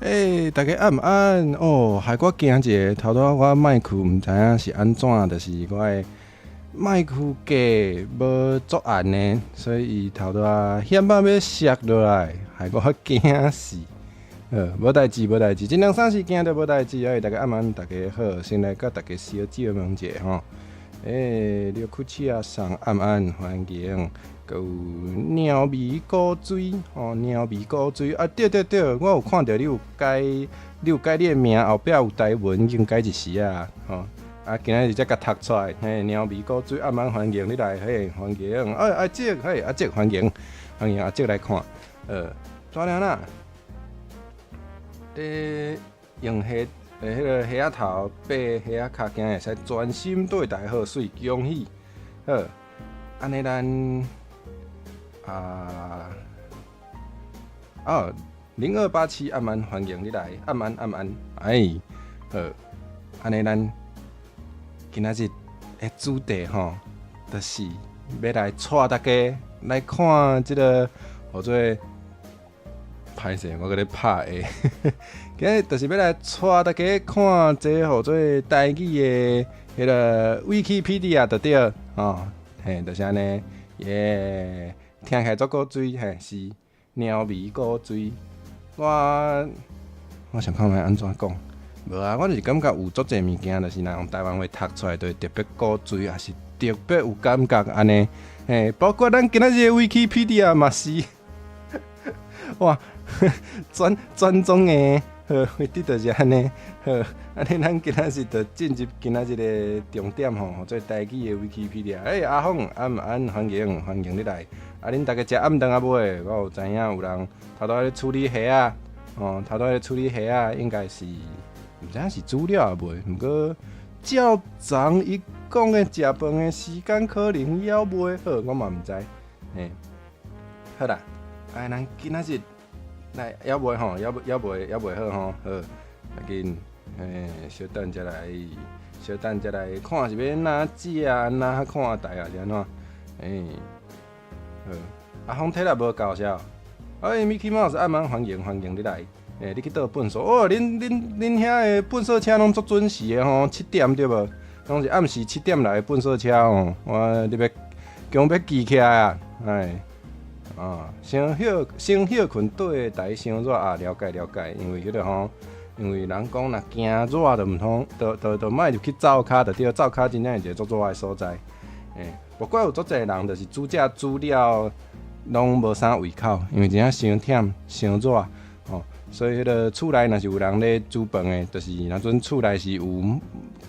欸，大家暗安哦，害我驚一下，頭拄仔我麥克毋知影是按怎，就是我的麥克鍵無作按呢，所以伊頭拄仔險仔欲摔落來，害我驚死。好，無代誌，無代誌，這兩三時驚著無代誌。哎，大家暗安，大家好，先來佮大家小借問一下吼。欸，廖曲車送暗安歡迎。閣有貓味古錐吼，貓味古錐啊！對對對，我有看著你有改，你有改你的名後壁有台文，已經改一時啊，吼！啊，今仔日才共讀出來，嘿，貓味古錐暗安歡迎你來，嘿，歡迎，哎，阿叔，嘿，阿叔歡迎，歡迎阿叔來看，怎樣啦？咧用蝦，彼个蝦仔頭爬蝦仔跤，今會使專心對待好，媠，恭喜，好，按呢咱。啊，哦，0287暗安歡迎你來，暗安暗安，哎，好，按呢咱今仔日的主題吼，就是欲來帶大家來看這个，號做歹勢，我閣咧拍的，今日就是欲來帶大家看這號做台語的彼个 Wikipedia 就對，吼，嘿，就是按呢，耶。聽起來足古錐，嘿，是貓味古錐。我想看覓按怎講，無啊，我就是感覺有足濟物件，就是若用台灣話讀出來，就會特別古錐，抑是特別有感覺按呢。嘿，包括咱今仔日的 Wikipedia 嘛是，哇，專專宗的，好，一直就是按呢。好，按呢咱今仔日就進入今仔日的重點吼，號做台語的 Wikipedia。欸，阿鳳，暗安歡迎歡迎你來。啊，恁逐家食暗頓仔未？我有知影有人頭拄仔咧處理蝦仔，哦，頭拄仔咧處理蝦仔，應該是毋知影是煮了抑未？毋過照昨伊講的食飯的時間可能猶未好，我嘛毋知。嘿，好啦，哎，咱今仔日來猶未吼，猶猶未猶未好吼，好，趕緊，嘿，小等才來，小等才來看是欲按怎食，按怎看待啊，是按怎？欸。阿峰體力無夠是無？哎，Mickey Mouse 暗安歡迎歡迎你來。欸，你去倒糞埽？哦，恁恁恁遐的糞埽車攏足準時的吼，七點對無？攏是暗時七點來的糞埽車哦。我你欲強欲記起來啊！哎，啊，先歇先歇睏綴台傷熱啊，了解了解，因為彼个吼，因為人講若驚熱就毋通，就就就莫入去灶跤，就對，灶跤真正是一个足熱的所在。欸，無怪有足濟人就是煮食煮了攏無啥胃口，因為真正傷忝傷熱吼，所以彼个厝內若是有人咧煮飯的，就是若陣厝內是有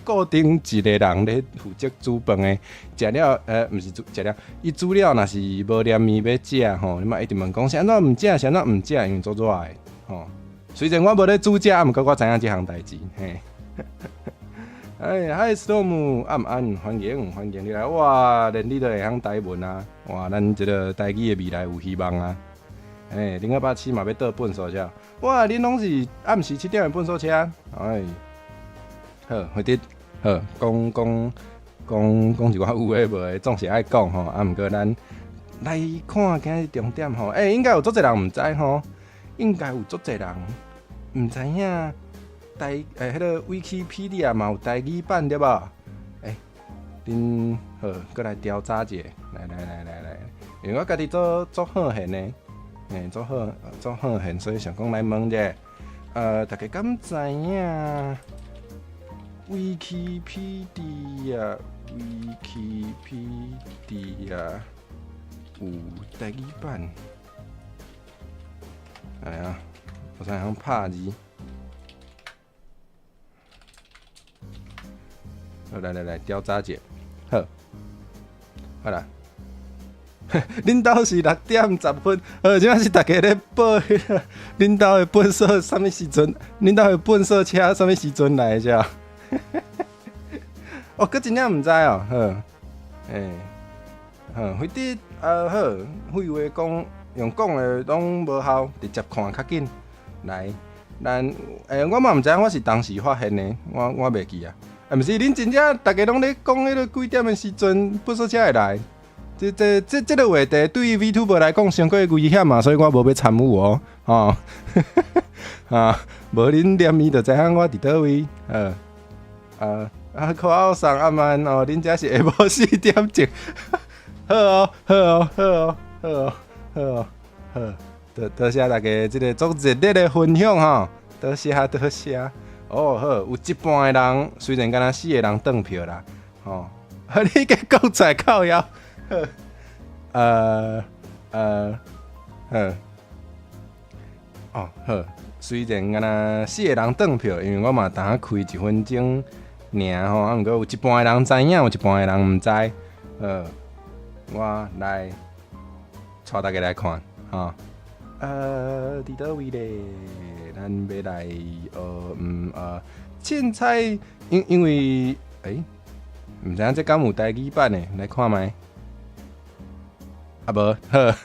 固定一个人咧負責煮飯的，食了毋是煮食了，伊煮了若是無念伊欲食吼，你嘛一直問講是按怎毋食，是按怎毋食，因為足熱的吼。雖然我無咧煮食，毋過我知影這項代誌嘿。哎，Hi Storm，暗安歡迎歡迎你來，哇，連你都會曉台文啊，哇，咱這个台語的未來有希望啊！欸，0287嘛欲倒糞埽車，哇，恁攏是暗時七點的糞埽車，哎，好，回佇好，講講講講一寡有的無的，總是愛講吼，啊，毋過咱來看今日重點吼，欸，應該有足濟人毋知吼，應該有足濟人毋知影。台欸，彼个 Wikipedia 嘛有台語版對無？欸，恁好，閣來調查一下，來來來來來，因為我家己做足好閒的，欸，足好足好閒，所以想講來問者，大家敢知影 Wikipedia Wikipedia 有台語版？哎呀，我才曉拍字。好，來來來，調查者，好，好啦。恁兜是6點10分，好，這擺是逐家咧報彼个恁兜的糞埽啥物時陣？恁兜的糞埽車啥物時陣來的？哦，閣真正毋知哦，好，欸，好，反正啊好，廢話講用講的攏無效，直接看較緊。來，咱欸，我嘛毋知影，我是當時發現的，我袂記啊。啊，毋是，恁真正逐家攏咧講彼个幾點的時陣，糞埽車會來？這這這這个話題對於 VTuber 來講，傷過危險嘛，所以我無欲參與哦，吼。哈，無恁念伊就知影我佇佗位，好，啊啊，可愛送阿曼哦，恁遮是下晡4點鐘，好哦，好哦，好哦，好哦，好哦，好，多多謝大家這个足熱烈的分享吼，多謝多謝。哦好，有一半的人雖然敢若四个人轉票啦，吼，你閣講出來靠腰，好，好，哦好，雖然敢若四个人轉票，因為我嘛淡仔開一分鐘爾吼，啊，毋過有一半的人知影，有一半的人毋知，好，我來帶大家來看，吼，佇佗位咧？咱欲來學，凊彩，因為，毋知影這敢有台語版的，來看覓？啊無，好，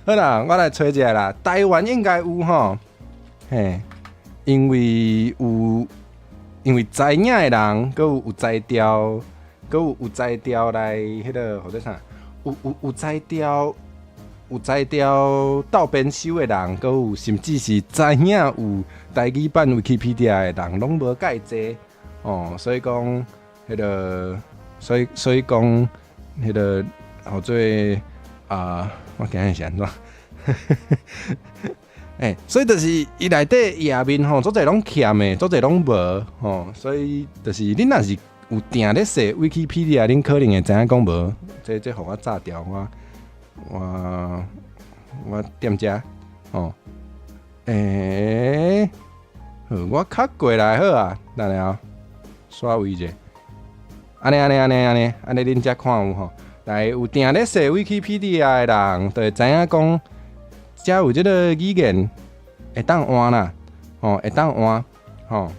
好啦，我來揣一下啦。台灣應該有吼，嘿，因為有，因為知影的人，閣有才調，閣有才調來彼个號做啥？有才調。有才調鬥編修的人，閣有甚至是知影有台語版 Wikipedia 的人，攏無蓋濟哦。所以講，彼个，所以講，彼个號做啊，我今日是按怎？所以就是伊內底頁面吼，足濟攏欠的，足濟攏無吼，所以就是恁若是有定咧踅 Wikipedia，恁可能會知影講無，這予我炸掉我。我踮遮吼，好，我較過來好啊，等下哦，刷位者，按呢按呢按呢按呢，按呢恁才看有吼。來有定咧踅 Wikipedia 的人，就會知影講，遮有這个語言會當換啦，吼，會當換，吼。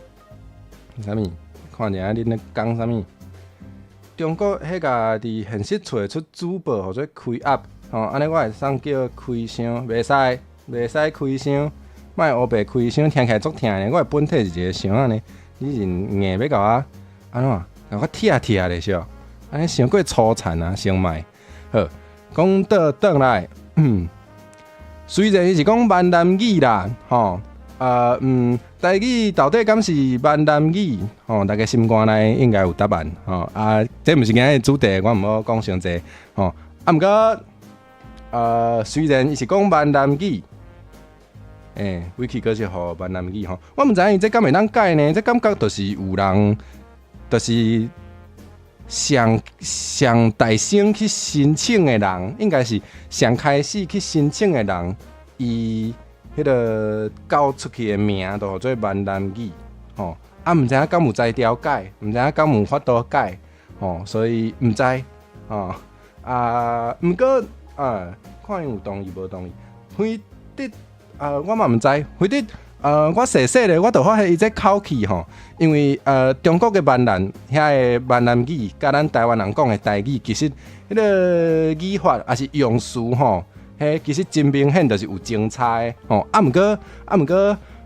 啥物？看一下恁咧講啥物？中國彼个佇現實揣出主報，號做開鴨。吼，按呢我會當叫開箱，袂使，袂使開箱，莫烏白開箱，聽起來足疼的。我的本體是一个箱仔呢，你是硬欲共我按怎？共我拆拆咧是？按呢傷過粗殘啊，先莫。好，講倒轉來，雖然伊是講閩南語啦，吼，台語到底敢是閩南語？吼，大家心肝內應該有答案，吼啊，這毋是今日主題，我毋好講傷濟，吼，啊，毋過，雖然伊是講閩南語，維基閣是予閩南語吼，我毋知影伊這敢會當改呢？這感覺就是有人，就是上上大先去申請的人，應該是上開始去申請的人，伊彼个交出去的名就號做閩南語，吼，啊，毋知影敢有才調改，毋知影敢有法度改，吼，所以毋知，吼，啊，毋過啊，看伊有同意無同意，非得啊，我嘛毋知，非得我細細咧，我就發現伊這口氣吼，因為中國的閩南遐个閩南語，佮咱台灣人講的台語，其實彼个語法抑是用詞吼，彼其實真明顯就是有相差的吼。啊，毋過，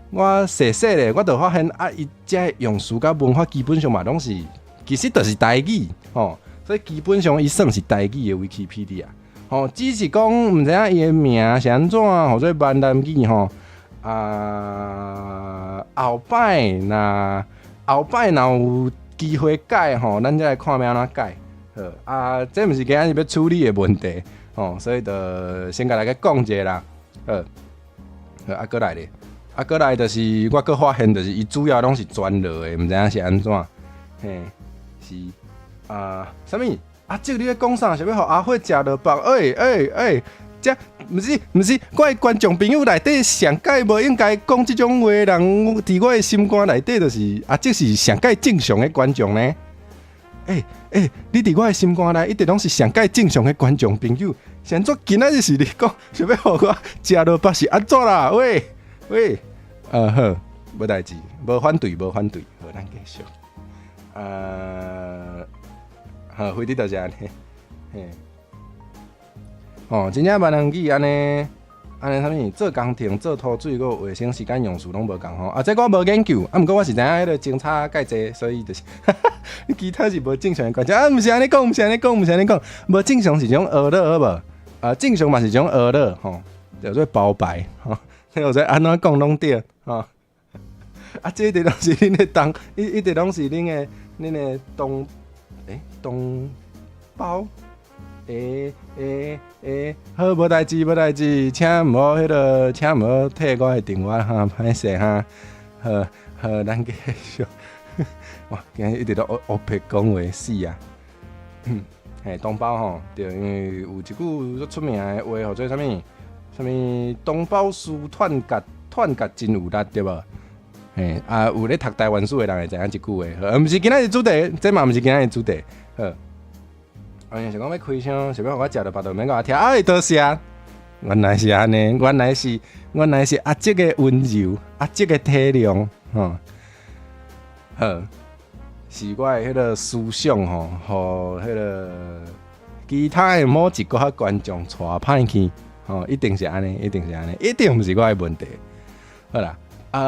我細細咧，我就發現啊，伊這个用詞佮文法基本上嘛攏是，其實就是台語吼，所以基本上伊算是台語的 Wikipedia 吼，只是講毋知影伊的名是按怎，號做閩南語吼。啊，後擺若有機會改吼，咱才來看欲按怎改。好，啊，這毋是今仔日欲處理的問題，吼，所以就先共大家講者啦。好，好，啊，閣來咧，啊，閣來就是我閣發現，就是伊主要攏是全落的，毋知影是按怎。嘿，是啊，啥物？阿叔，你咧講啥？是欲予阿火食落腹？欸欸欸！這毋是，我的觀眾朋友內底上蓋無應該講這種話的人，佇我的心肝內底就是啊，這是上蓋正常的觀眾呢。欸欸，你佇我的心肝內一直攏是上蓋正常的觀眾朋友。是按怎今仔日是你講，想欲予我食落腹是按怎啦？喂喂，好，無代誌，無反對，無反對，好，咱繼續。好，非得就是按呢，嘿。哦，真正閩南語按呢，按呢啥物做工程、做塗水，閣有衛生時間用詞攏無仝吼。啊，這我無研究，啊，毋過我是知影彼个相差蓋濟，所以就是，其他是無正常的關係。啊，毋是按呢講，毋是按呢講，毋是按呢講，無正常是種學樂好無？啊，正常嘛是種學樂吼，叫做包白吼，叫做按怎講攏對吼。吼。啊，這一直攏是恁的同，一直攏是恁的同胞。欸欸欸，好，無代誌，無代誌，請毋好彼个，請毋好退我的電話哈，歹勢哈。好，好，咱繼續。哇，今日一直都烏烏白講話死啊！嘿，同胞吼，對，因為有一句足出名的話，號做啥物？啥物同胞書斷結，斷結真有力，對無？嘿，啊，有咧讀台灣史的人會知影這句話，毋是今仔日主題，這嘛毋是今仔日主題。好，啊，是講欲開箱，想欲予我食著腹就免共我聽，哎，多謝，原來是按呢，原來是阿叔的溫柔，阿叔的體諒，吼，好，是我的彼个思想吼，予彼个其他的某一寡觀眾帶歹去，吼，一定是按呢，一定是按呢，一定毋是我的問題。好啦，啊，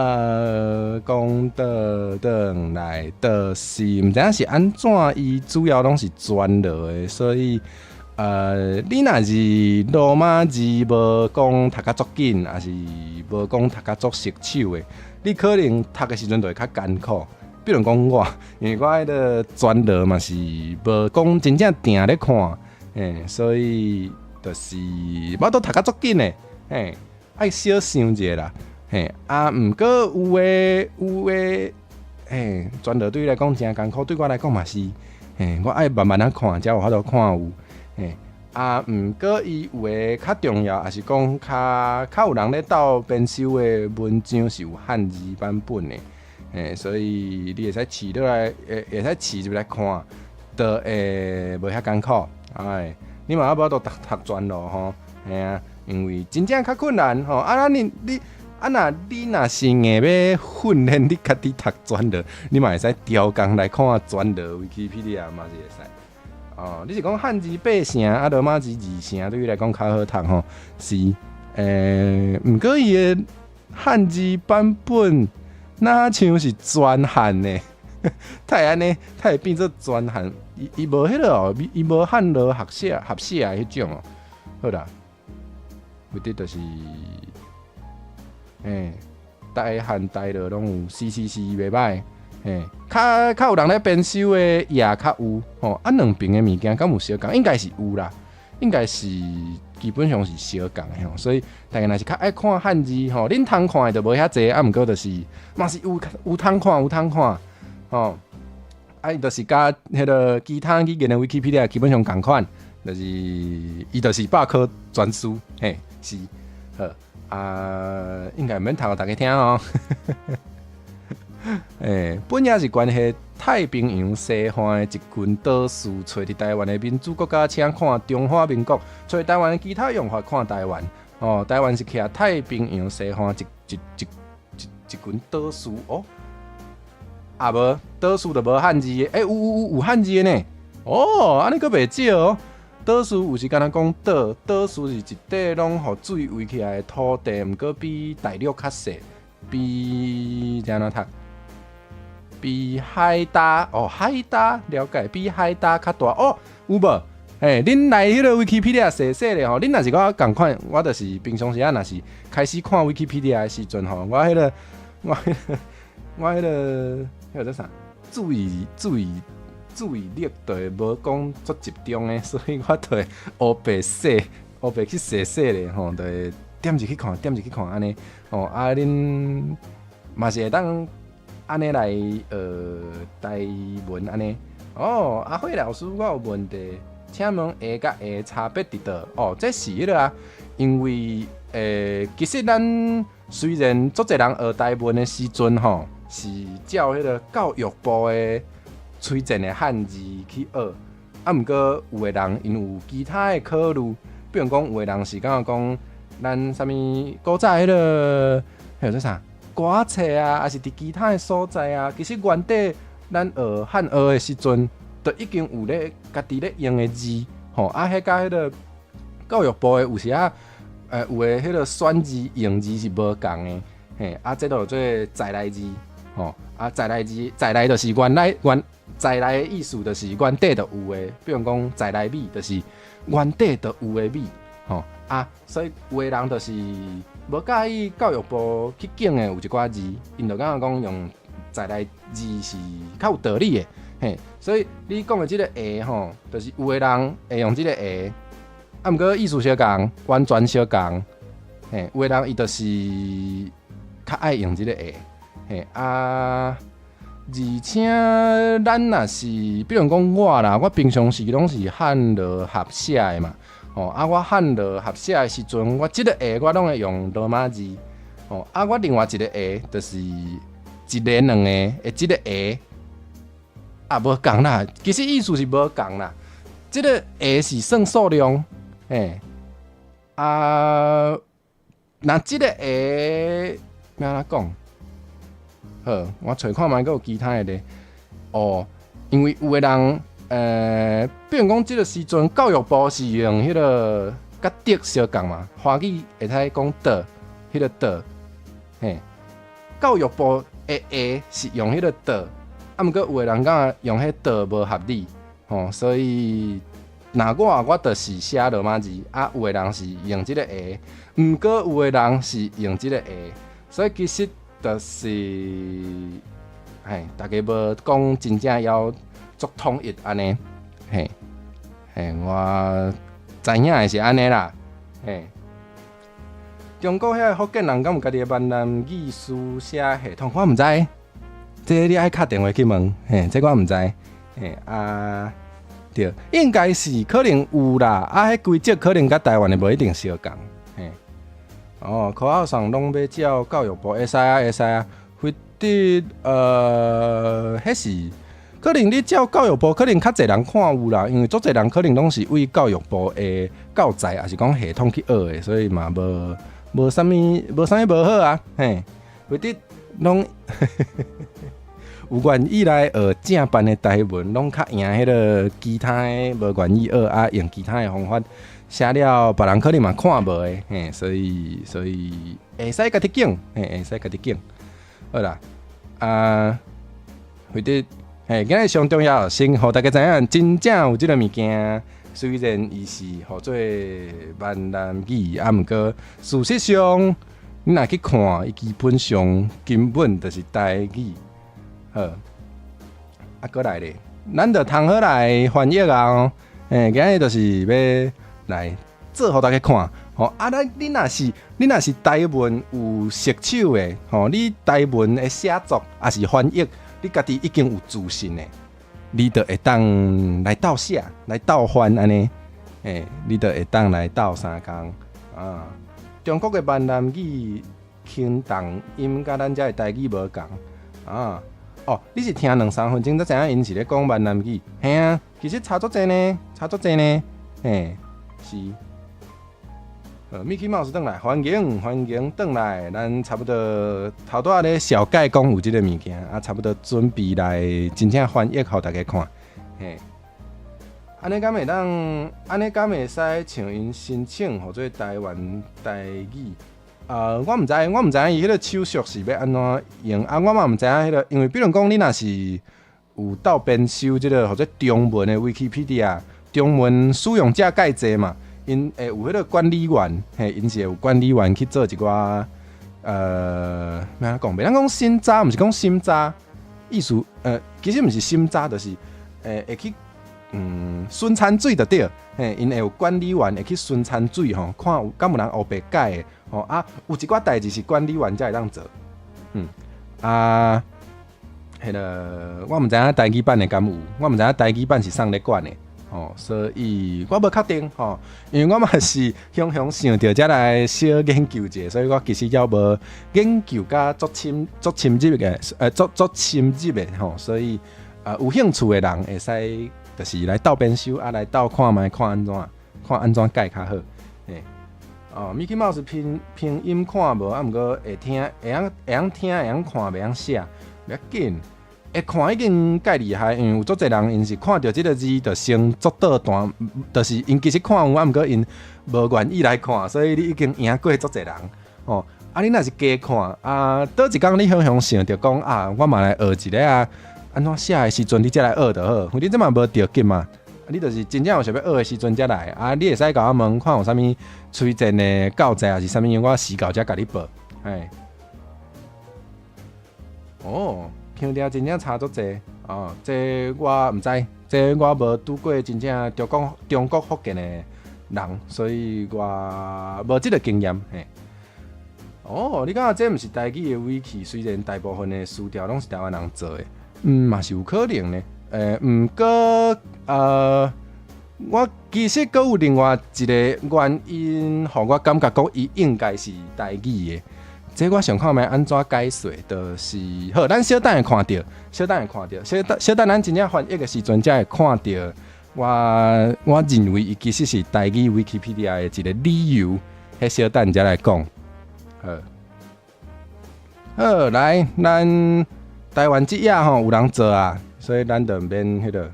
講倒轉來，就是毋知影是按怎，伊主要攏是全羅的，所以，你若是羅馬字無講讀較足緊，抑是無講讀較足熟手的，你可能讀的時陣就會較艱苦。比如講我，因為我彼个全羅嘛是無講真正定咧看，嘿，所以就是我都讀較足緊的，嘿，愛小想一下啦，嘿，啊，毋過有的，嘿，全羅對你來講誠艱苦，對我來講嘛是，嘿，我愛慢慢仔看，才有法度看有，嘿，啊，毋過伊有的較重要，抑是講較有人咧鬥編修的文章是有漢字版本的。嘿，所以你會使試落來，會使試入來看，就會無遐艱苦。哎，你嘛無法度讀讀全羅吼，嘿啊，因為真正較困難吼。啊，咱你你啊，若你若是硬欲訓練你家己讀全羅，你嘛會使調工來看全羅 Wikipedia 嘛是會使。哦，你是講漢字八聲，啊羅馬字二聲，對你來講較好讀吼？是，毋過伊的漢字版本，若像是全漢的？它會按呢？它會變做全漢？伊無彼个哦，伊無漢羅合寫的彼種哦。好啦，有的就是，欸，台漢台羅攏有，是是是，袂䆀。嘿，較有人咧編修的也較有吼。啊，兩爿的物件敢有相仝？應該是有啦，應該是基本上是相仝的吼。所以大家若是較愛看漢字吼，恁通看的就無遐濟，啊，毋過就是嘛是有通看，有通看吼。啊，伊就是佮彼个其他語言的 Wikipedia 基本上仝款，就是伊就是百科全書，嘿，是好啊，應該毋免讀予逐家聽哦。欸，本也是關係太平洋西岸的一群島嶼，揣佇台灣的民主國家，請看中華民國；揣台灣的其他用法，看台灣。哦，台灣是徛太平洋西岸一一一一一群島嶼哦。啊無島嶼就無漢字的，欸，有有有有漢字的呢。哦，按呢閣袂少哦。島嶼有時敢若講島，島嶼是一塊攏予水圍起來的土地，毋過比大陸較細，比這按怎讀？比海島哦，海島了解，比海島較大哦，有無？嘿，恁來彼个 Wikipedia 踅踅咧吼，恁若是佮我仝款，我就是平常時仔若是開始看 Wikipedia 的時陣吼，我彼個叫做啥？注意力就會無講足集中的，所以我就會烏白踅，烏白去踅踅咧吼，就會點入去看，點入去看按呢吼，啊恁嘛是會當按呢來學台文按呢。哦，阿輝老師，我有問題，請問下佮會差別佇佗？哦，這是彼个啊，因為其實咱雖然足濟人學台文的時陣吼，是照彼个教育部的推薦的漢字去學，啊，毋過有的人𪜶有其他的考慮，比如講有的人是感覺講咱啥物古早彼个彼個叫啥歌仔冊啊，抑是佇其他的所在啊，其實原底咱學漢學的時陣，就已經有咧家己咧用的字，吼，啊，彼佮彼个教育部的有時仔，有的彼个選字用字是無仝的，嘿，啊，這就叫做在來字，吼，啊，在來字，在來就是原來原在來的意思，就是原底就有的，比如講在來米，就是原底就有的米，吼，啊，所以有的人就是無佮意教育部去揀的有一寡字，𪜶就感覺講用在來字是較有道理的，嘿，所以你講的這个下吼，就是有的人會用這个下，啊，毋過意思相仝，完全相仝，嘿，有的人伊就是較愛用這个下，嘿啊，而且咱若是，比如講我啦，我平常時攏是漢羅合寫的嘛，吼啊，我漢羅合寫的時陣，我這个下我攏會用羅馬字，吼啊，我另外一個下就是一個兩個的這個下，啊，無仝啦，其實意思是無仝啦，這个下是算數量，嘿，啊，若這個下欲按怎講？好，我揣看覓閣有其他的咧。哦，因為有的人，比如講這个時陣教育部是用彼个佮著相仝嘛，華語會使講著，彼个著，嘿，教育部的下是用彼个著，啊，毋過有的人感覺用彼著無合理，吼，所以若我我就是寫羅馬字，啊，有的人是用這个下，毋過有的人是用這個下，所以其實就是，嘿，大家無講真正要足統一按呢，嘿，嘿，我知影的是按呢啦，嘿。中國遐个福建人敢有家己的閩南語書寫系統？我毋知，這個你愛敲電話去問，嘿，這個我毋知，嘿啊，對，應該是可能有啦，啊，彼規則可能佮台灣的無一定相仝，嘿。哦，口號上攏欲照教育部會使啊，會使啊，或者彼是可能你照教育部，可能較濟人看有啦，因為足濟人可能攏是為教育部的教材，抑是講系統去學的，所以嘛無無啥物無啥物無好啊，嘿，或者攏有願意來學正版的台文，攏較贏彼个其他的無願意學啊，用其他的方法寫了，別人可能嘛看無的，嘿，所以會使家己揀，嘿，會使家己揀，好啦，啊，或者嘿，今日上重要，先予大家知影，真正有這个物件，雖然伊是號做閩南語，啊，毋過事實上，你若去看，伊基本上根本就是台語。好，啊，閣來咧，咱就通好來翻譯啊！嘿，今日就是欲來做予大家看。吼，啊，咱你若是台文有熟手的，吼，你台文的寫作抑是翻譯，你家己已經有自信的，你就會當來鬥寫，來鬥翻按呢，嘿，你就會當來鬥相共啊。中國的閩南語輕重音佮咱遮的台語無仝啊。哦，你是聽兩三分鐘才知影𪜶是咧講閩南語，嘿啊，其實差足濟呢，差足濟呢，嘿，是。米奇貓斯轉來，歡迎歡迎轉來，咱差不多頭拄仔咧小解講有這个物件，啊，差不多準備來真正翻譯予大家看，嘿。按呢敢會當，按呢敢會使像𪜶申請號做台灣台語？我毋知，我毋知影伊彼个手續是欲按怎用，啊，我嘛毋知影彼个，因為比如講你若是有鬥編修這个號做中文的 Wikipedia，中文使用者蓋濟嘛，𪜶會有彼个管理員，嘿，𪜶是會有管理員去做一寡，欲按怎講？袂當講審查，毋是講審查，意思，其實毋是審查，就是會去巡田水就對，嘿，𪜶會有管理員會去巡田水吼，看有敢有人烏白改的，吼啊，有一寡代誌是管理員才會當做，啊，彼个我毋知影台語版的敢有，我毋知影台語版是啥咧管的，吼，所以我無確定，吼，因為我嘛是雄雄想著才來小研究者，所以我其實猶無研究甲足深足深入的，足足深入的，吼，所以有興趣的人會使就是來鬥編修啊，來鬥看覓看按怎，看按怎改較好，嘿。哦，米奇貓是拼拼音看無，啊，毋過會聽，會曉會曉聽，會曉看，袂曉寫，袂要緊。會看已經蓋厲害，因為有足濟人𪜶是看著這个字就先作倒彈，就是𪜶其實看有，啊，毋過𪜶無願意來看，所以你已經贏過足濟人。吼，啊，你若是加看，啊，佗一工你雄雄想著講啊，我嘛來學一下啊，按怎寫的時陣你才來學就好，反正這嘛無著急嘛。你就是真正有想欲學的時陣才來，啊，你會使共我問看有啥物推薦的教材，抑是啥物，我時到才共你報。嘿，哦，腔調真正差足濟，哦，這我毋知，這我無拄過真正中國福建的人，所以我無這个經驗。嘿，哦，你感覺這毋是台語的 wiki，雖然大部分的詞條攏是台灣人做的，嘛是有可能呢。毋過，我其實閣有另外一個原因，予我感覺講伊應該是台語的。這我想看覓按怎解說，就是，好，咱小等會看著，小等會看著，小等小等咱真正翻譯的時陣才會看著。我認為伊其實是台語 Wikipedia 的一個理由，彼小等才來講。好，好，來，咱台灣這頁吼有人做啊，所以咱就毋免彼个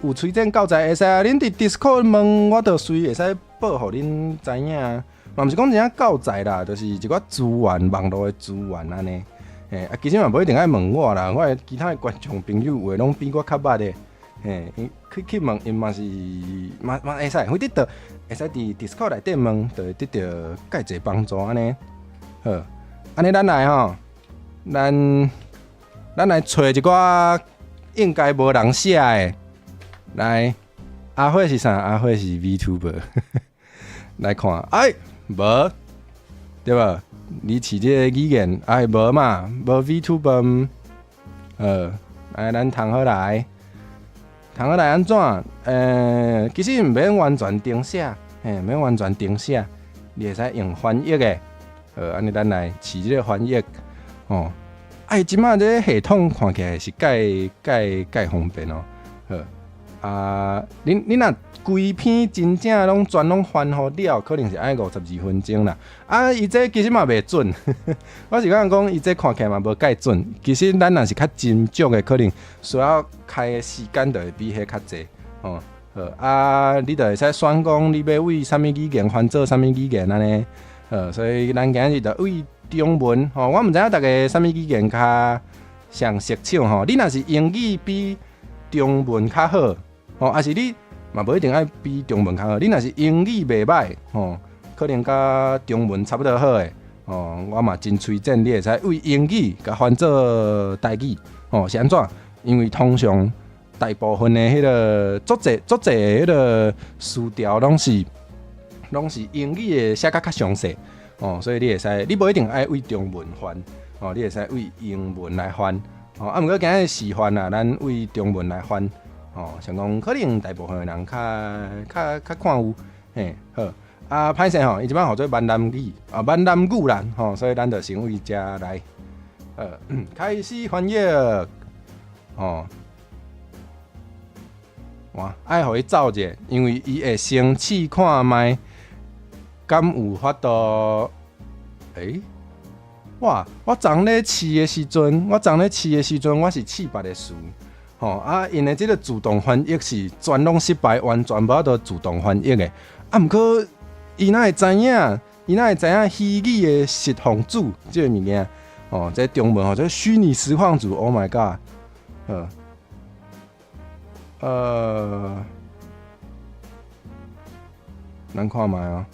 有推薦教材會使啊，恁佇 Discord 問我，就隨會使報予恁知影。嘛毋是講真正教材啦，就是一寡資源，網路的資源按呢。嘿，啊，其實嘛無一定愛問我啦，我的其他的觀眾朋友有的攏比我較捌的，嘿，去問𪜶嘛是嘛會使，反正就會使佇 Discord 內底問，就會得著蓋濟幫助按呢。好，按呢咱來吼，咱來揣一寡應該無人寫的。來，阿慧是啥？阿慧是 VTuber，來看，哎，無，對無？你飼這个語言，哎，無嘛，無 VTuber，來，咱通好來，通好來按怎？其實毋免完全重寫，嘿，毋免完全重寫，你會使用翻譯的，好，按呢咱來試這个翻譯，哦，哎，這擺這个系統看起來是蓋蓋蓋方便哦，好。啊，恁若規篇真正攏全攏翻好了，可能是愛52分鐘啦。啊，伊這其實嘛袂準，我是感覺講伊這看起來嘛無蓋準。其實咱若是較斟酌的，可能需要開的時間就會比彼較濟。哦，好啊，你就會使選講你欲為啥物語言翻做啥物語言按呢。好，所以咱今日就為中文，吼，我毋知影逐家啥物語言較上熟手吼。你若是英語比中文較好，吼，抑是你嘛無一定愛比中文較好。你若是英語袂䆀，吼，可能佮中文差不多好的，吼，我嘛真推薦你會使為英語共翻做台語，吼，是按怎？因為通常大部分的彼个足濟足濟的彼个詞條攏是英語的寫甲較詳細，哦，所以你會使，你無一定愛為中文翻，哦，你會使為英文來翻，哦，啊，毋過今日示範啦，咱為中文來翻。哦，想講可能大部分的人較看有，嘿，好，啊，歹勢吼，伊這擺號做閩南語，啊，閩南語啦，吼，所以咱就先為遮來，開始翻譯，哦，哇，愛予伊走者，因為伊會先試看覓，敢有法度，欸，哇，我昨咧試的時陣，我昨咧試的時陣，我是試別个詞。吼啊！𪜶的這个自動翻譯是全攏失敗，完全無法度自動翻譯的。啊，毋過伊哪會知影？伊哪會知影虛擬的實況主這个物件？哦，這中文吼，這虛擬實況主，Oh my god！咱看覓啊？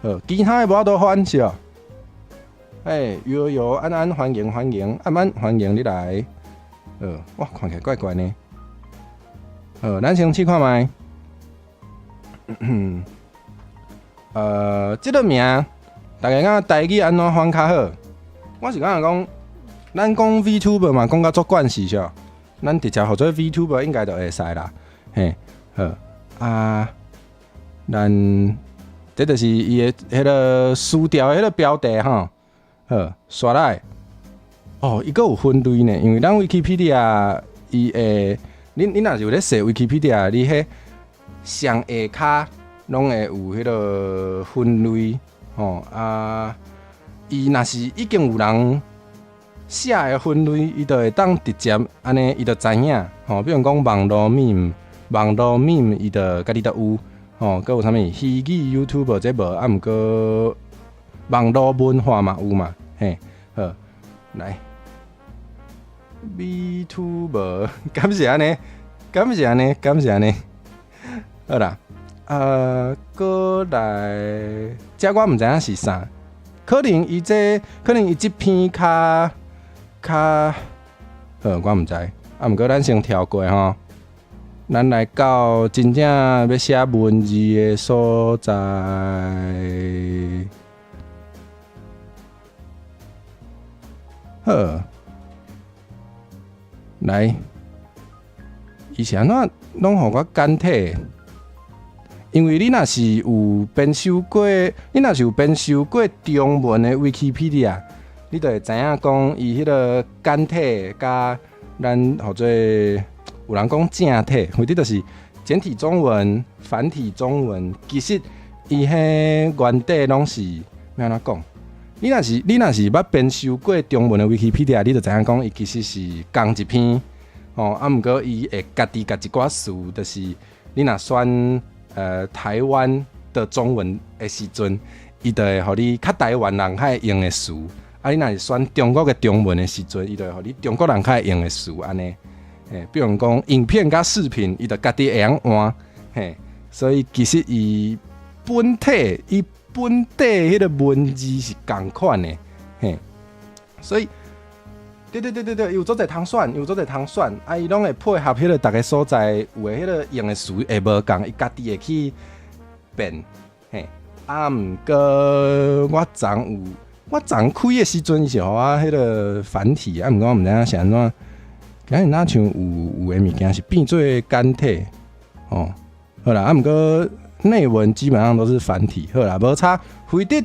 好，其他的無法度翻是哦。哎，悠悠安安，歡迎歡迎，安安歡迎你來。哇，看起來怪怪呢。好，咱先試看覓。這个名，大家感覺台語按怎翻較好？我是感覺講，咱講 VTuber 嘛，講甲足慣勢是咱直接號做 VTuber 應該就會使啦。嘿，好啊，咱這就是伊的彼个詞條的彼個標題吼。好，刷來。哦，伊閣有分類呢，因為咱 Wikipedia 伊會，恁若是有咧踅 Wikipedia，你彼上下跤攏會有彼个分類，吼啊，伊若是已經有人寫的分類，伊就會當直接按呢，伊就知影，吼，比如講網路 meme，網路 meme 伊就家己都有，吼，閣有啥物虛擬 YouTuber 這無，啊毋過網路文化嘛有嘛，嘿，好，來。VTuber，敢是按呢？敢是按呢？敢是按呢？好啦，閣來，這我毋知影是啥，可能伊這篇較較，好，我毋知。啊，毋過咱先跳過吼，咱來到真正欲寫文字的所在。好，來，伊是按怎攏予我簡體？因為你若是有編修過，你若是有編修過中文的 Wikipedia，你就會知影講伊彼个簡體佮咱號做有人講正體，或者就是簡體中文、繁體中文，其實伊彼原底攏是欲按怎講？你若是捌編修過中文的 Wikipedia，你就知影講伊其實是仝一篇，吼，啊，毋過伊會家己共一寡詞，就是你若選台灣的中文的時陣，伊就會予你較台灣人較會用的詞；啊，你若是選中國的中文的時陣，伊就會予你中國人較會用的詞，按呢。嘿，比如講影片佮視頻，伊就家己會曉換，嘿，所以其實伊本體伊本底彼个文字是仝款的，嘿，所以，對對對對對，有足濟通選，有足濟通選，啊，伊攏會配合彼个逐个所在有的彼个用的詞會無仝，伊家己會去變，嘿，啊，毋過我昨有我昨開的時陣，伊是予我彼个繁體，啊，毋過我毋知影是按怎，今日若像有的物件是變做簡體，哦，好啦，啊，毋過內文基本上都是繁體，好啦，無差，非得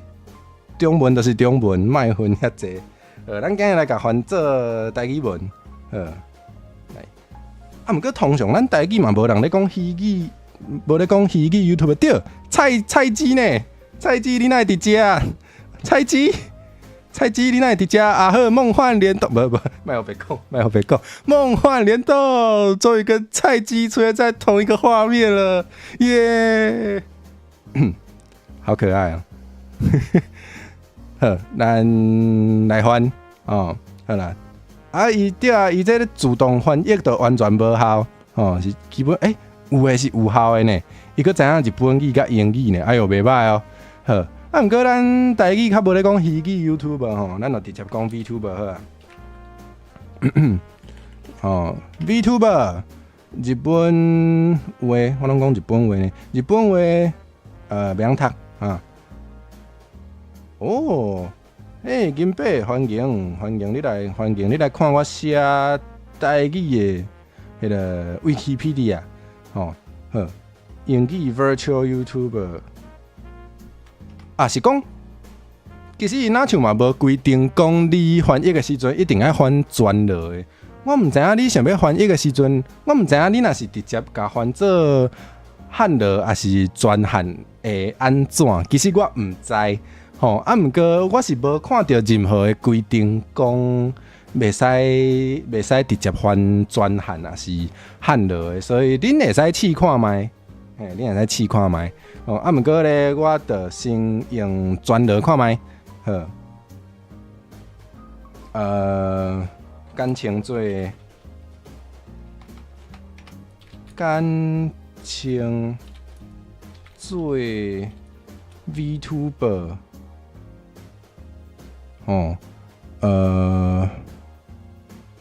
中文就是中文，莫分遐濟。咱今日來共翻做台語文，好，來。啊，毋過通常咱台語嘛無人咧講虛擬，無咧講虛擬 YouTuber 對，菜菜雞呢？菜雞你哪會佇遮？菜雞，菜雞你哪會佇遮？阿好，夢幻聯動，無無，莫予白講，莫予白講，夢幻聯動終於跟菜雞出現在同一個畫面了，耶！好可愛啊！好，咱來翻哦，好啦。啊，伊對啊，伊這个自動翻譯就完全無效，哦，是基本有的是有效的呢。伊閣知影日本語佮英語呢，哎喲，袂䆀哦。好，啊，毋過咱台語較無咧講虛擬 YouTuber 吼，咱就直接講 VTuber 好啊。哦，VTuber 日本話，我攏講日本話呢。日本話袂曉讀啊。哦，欸，金伯，歡迎歡迎你來，歡迎你來看我寫台語的彼个 Wikipedia，吼，好，英語 Virtual YouTuber，啊，是講，其實伊若像嘛無規定講你翻譯的時陣一定愛翻全落的。我毋知影你想欲翻譯的時陣，我毋知影你若是直接共翻做漢落，抑是全漢會按怎？其實我毋知。吼，啊，毋過我是無看著任何的規定，講袂使直接翻全漢，抑是漢落的，所以恁會使試看覓，嘿，恁會使試看覓。哦，啊，毋過咧，我就先用全落看覓，好。簡稱做簡稱做 VTuber。哦，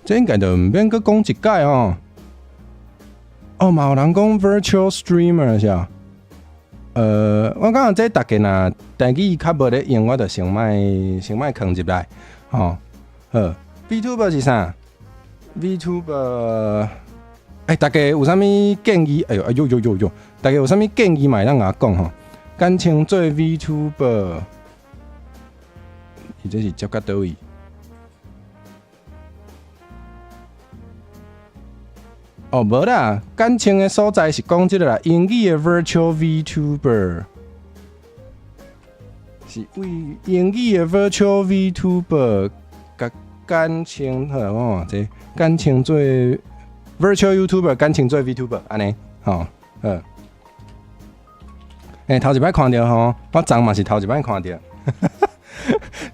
這應該就毋免閣講一擺哦。哦，嘛有人講 virtual streamer 是啊。我感覺這逐家若台語較無咧用，我就先莫先莫囥入來。吼，好，VTuber 是啥？VTuber，逐家有啥物建議？哎喲，哎喲喲喲喲，逐家有啥物建議嘛會當共我講吼。簡稱做 VTuber。伊這是接佮佗位？哦，無啦，簡稱的所在是講這个啦，英語的 Virtual VTuber 是為英語的 Virtual VTuber 共簡稱好哦，這簡稱做 Virtual YouTuber，簡稱做 VTuber，按呢，吼，好。頭一擺看著吼，我昨嘛是頭一擺看著。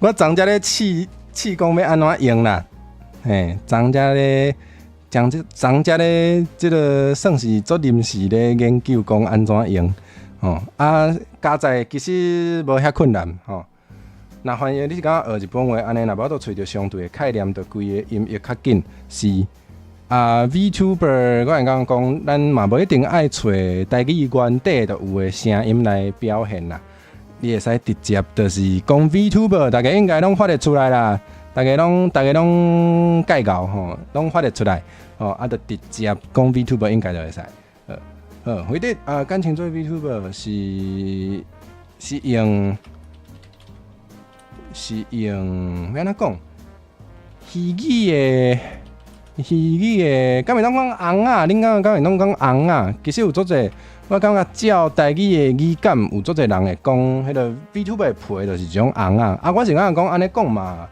我昨才咧試試講欲按怎用啦，嘿，昨才咧將這昨才咧，這个算是做臨時咧研究，講按怎用，吼啊，加載其實無遐困難，吼。若翻譯你是感覺學日本話按呢，若無法度揣著相對的概念，就規个音譯較緊。是啊，VTuber 我會感覺講，咱嘛無一定愛揣台語原底就有的聲音來表現啦。你會使直接就是講 VTuber，大家應該攏發得出來啦。大家攏介𠢕吼，攏發得出來吼，啊，就直接講 VTuber 應該就會使。好，回答啊，感情做 VTuber 是用欲按怎講？虛擬的，敢會當講尪仔？恁敢敢會當講尪仔？其實有足濟，我感覺照台語的語感，有足濟人會講彼个 VTuber 的皮就是一種尪仔。啊，我是感覺講按呢講嘛。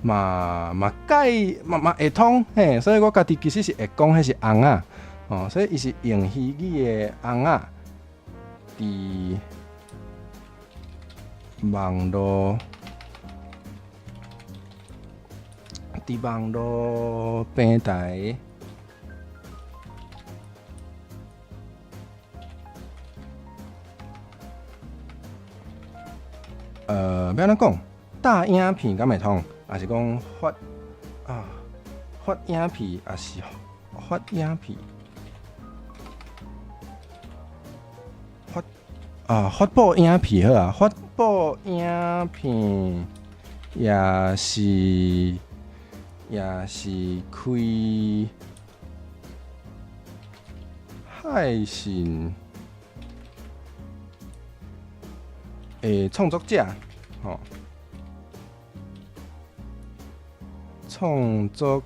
嘛改嘛會通嘿，所以我家己其實是會講彼是尪仔，哦，所以伊是用虛擬的尪仔，佇網路平台，欲按怎講？搭影片敢會通？抑是講發影片，抑是發影片，發啊發布影片好啊，發布影片也是開配信的創作者，吼。創作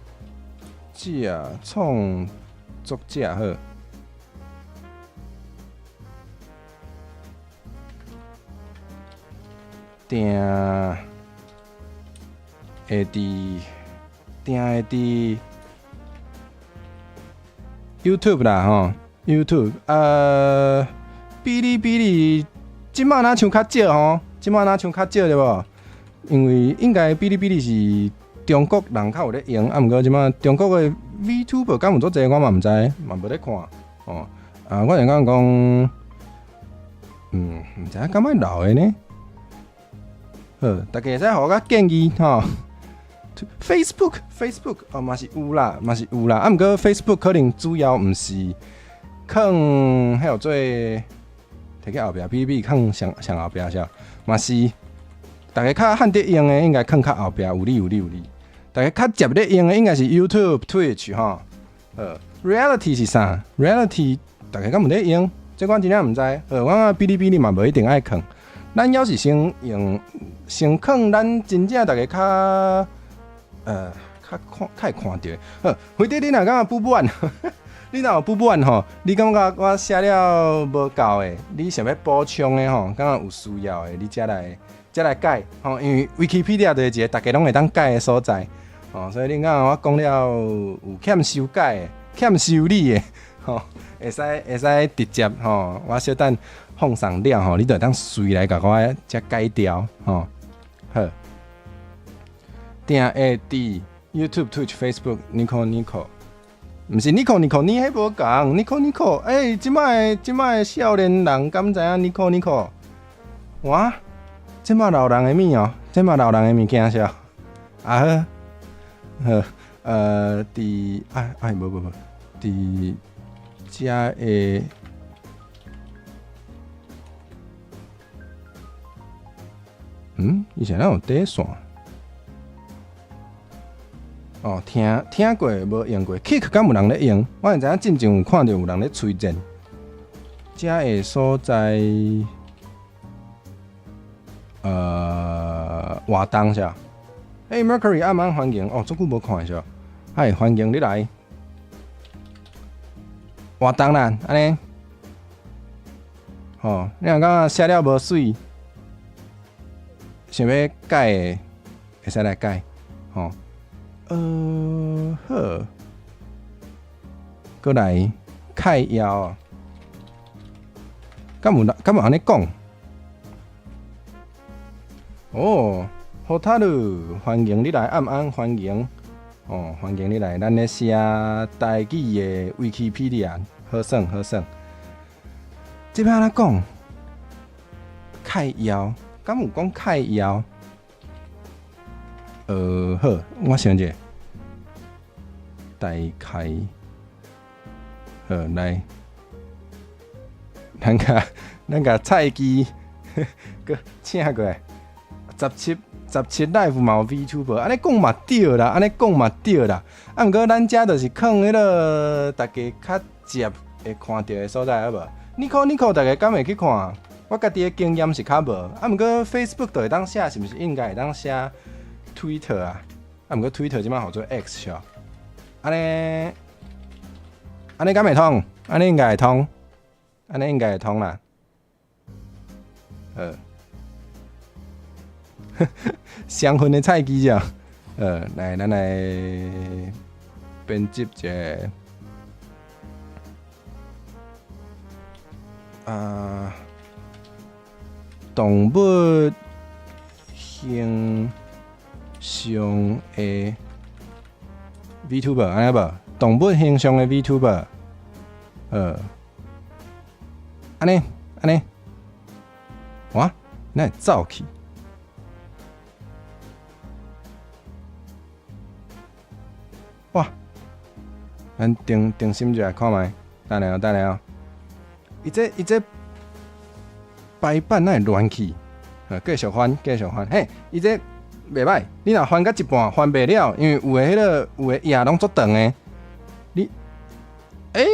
者，創作者好，定會佇定會佇 YouTube 啦吼，YouTube 嗶哩嗶哩，這擺若像較少吼，這擺若像較少對無？因為應該嗶哩嗶哩是中國人較有咧用，啊，毋過這擺中國的 VTuber 敢有足濟，我嘛毋知，嘛無咧看，哦，啊，我就感覺講，毋知影敢愛留的呢？好，大家會使予我較建議吼。Facebook，Facebook 哦，嘛是有啦，嘛是有啦，啊，毋過 Facebook 可能主要毋是囥彼號做提去後壁，比囥上上後壁是嘛是。大家較罕得用的，應該囥較後壁，有理有理有理。大家較捷咧用的，應該是 YouTube、Twitch 吼。Reality 是啥？Reality 大家敢有咧用？這我真正毋知。我感覺嗶哩嗶哩嘛無一定愛囥。咱猶是先用先囥，咱真正大家較看較會看著。好，回弟你若感覺補不完，你若有補不完吼，你感覺我寫了無夠的，你想欲補充的吼，感覺有需要的，你才來。才來改吼，因為 Wikipedia 就是一个大家攏會當改的所在，吼，所以你感覺我講了有欠修改的、欠修理的，吼，會使直接吼，我小等放送了吼，你就會當隨來共我遮改掉，吼，好。定會佇 YouTube、Twitch、Facebook、Nico Nico，毋是 Nico Nico，你彼無仝 Nico Nico，欸，這擺的少年人敢知影 Nico Nico？哇！這嘛老人的物哦，這嘛老人的物件是啊，好，好，佇啊啊無無無，佇遮的，伊是按怎有底線？哦，聽過無用過，Kick 敢有人咧用？我會知影進前有看著有人咧推薦，遮的所在。活動是啊，欸，Mercury 暗暗歡迎哦，足久無看是吧？嗨，歡迎你來活動啦，按呢，吼，你若感覺寫了無媠，想欲改的，會使來改，吼，好，閣來開腰，敢有按呢講？哦，好塔魯，歡迎你來暗安，歡迎。哦，歡迎你來咱咧寫台語的 Wikipedia，好耍好耍。這擺按怎講？開腰，敢有講開腰？好，我想者，大概，好來，咱共菜雞閣請過來，17 live 嘛有 VTuber，按呢講嘛對啦，按呢講嘛對啦。啊，毋過咱遮就是囥彼个大家較捷會看著的所在，好無？Nico Nico，大家敢會去看？我家己的經驗是較無，啊，毋過 Facebook 就會當寫，是毋是應該會當寫 Twitter 啊？啊，毋過 Twitter 這擺號做 X 是按呢，按呢敢會通？按呢應該會通，按呢應該會通啦。雙份的菜雞者，來，咱來編輯一下。啊，動物形象的 VTuber，按呢無？動物形象的 VTuber，按呢，按呢，哇，哪會走去？哇！咱定定心一下看覓，等下哦，等下哦。伊這排版哪會亂去？繼續翻，繼續翻。嘿，伊這袂歹，你若翻到一半，翻袂了，因為有的彼个有的頁攏足長的。你，欸？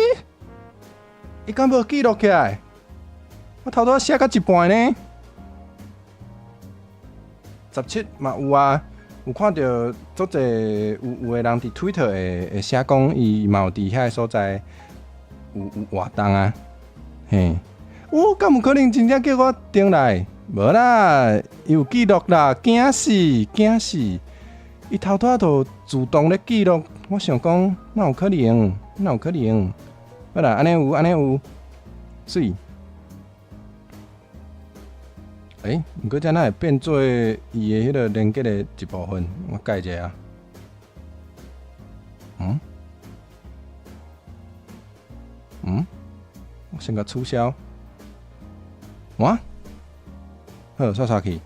伊敢無記錄起來？我頭拄仔寫到一半呢。17嘛有啊，有看著足濟有的人佇 Twitter 會寫講，伊嘛有佇遐个所在有活動啊。嘿，哦，敢有可能真正叫我轉來？無啦，伊有記錄啦，驚死驚死！伊頭拄仔就自動咧記錄，我想講，哪有可能？哪有可能？好啦，按呢有，按呢有，媠。欸，毋過這哪會變做伊的彼个連結的一部分？我改一下啊。嗯？嗯？我先共取消。哇？好，煞煞去。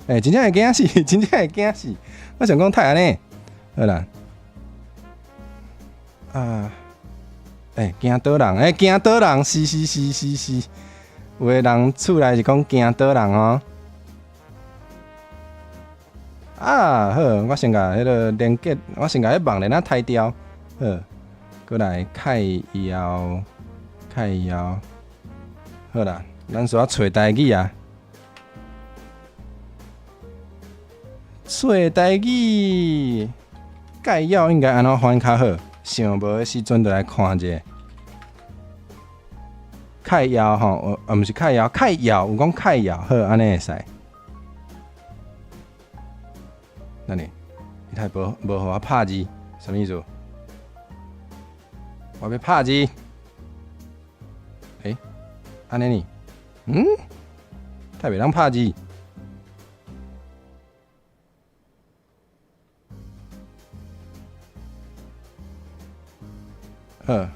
欸，真正會驚死，真正會驚死。我想講太按呢。好啦。啊。欸，驚倒人，欸，驚倒人，是是是是是。有的人厝內是講驚倒人哦。啊，好，我先共彼个連結，我先共彼網連仔刣掉。好，閣來開腰，開腰。好啦，咱煞揣台語啊。揣台語，概要應該按怎翻較好？想無的時陣就來看者。開腰吼，啊，毋是開腰，開腰有講開腰，好，按呢會使。等下，伊太無予我拍字，啥物意思？我欲拍字。欸，按呢呢？嗯？太袂當拍字。好。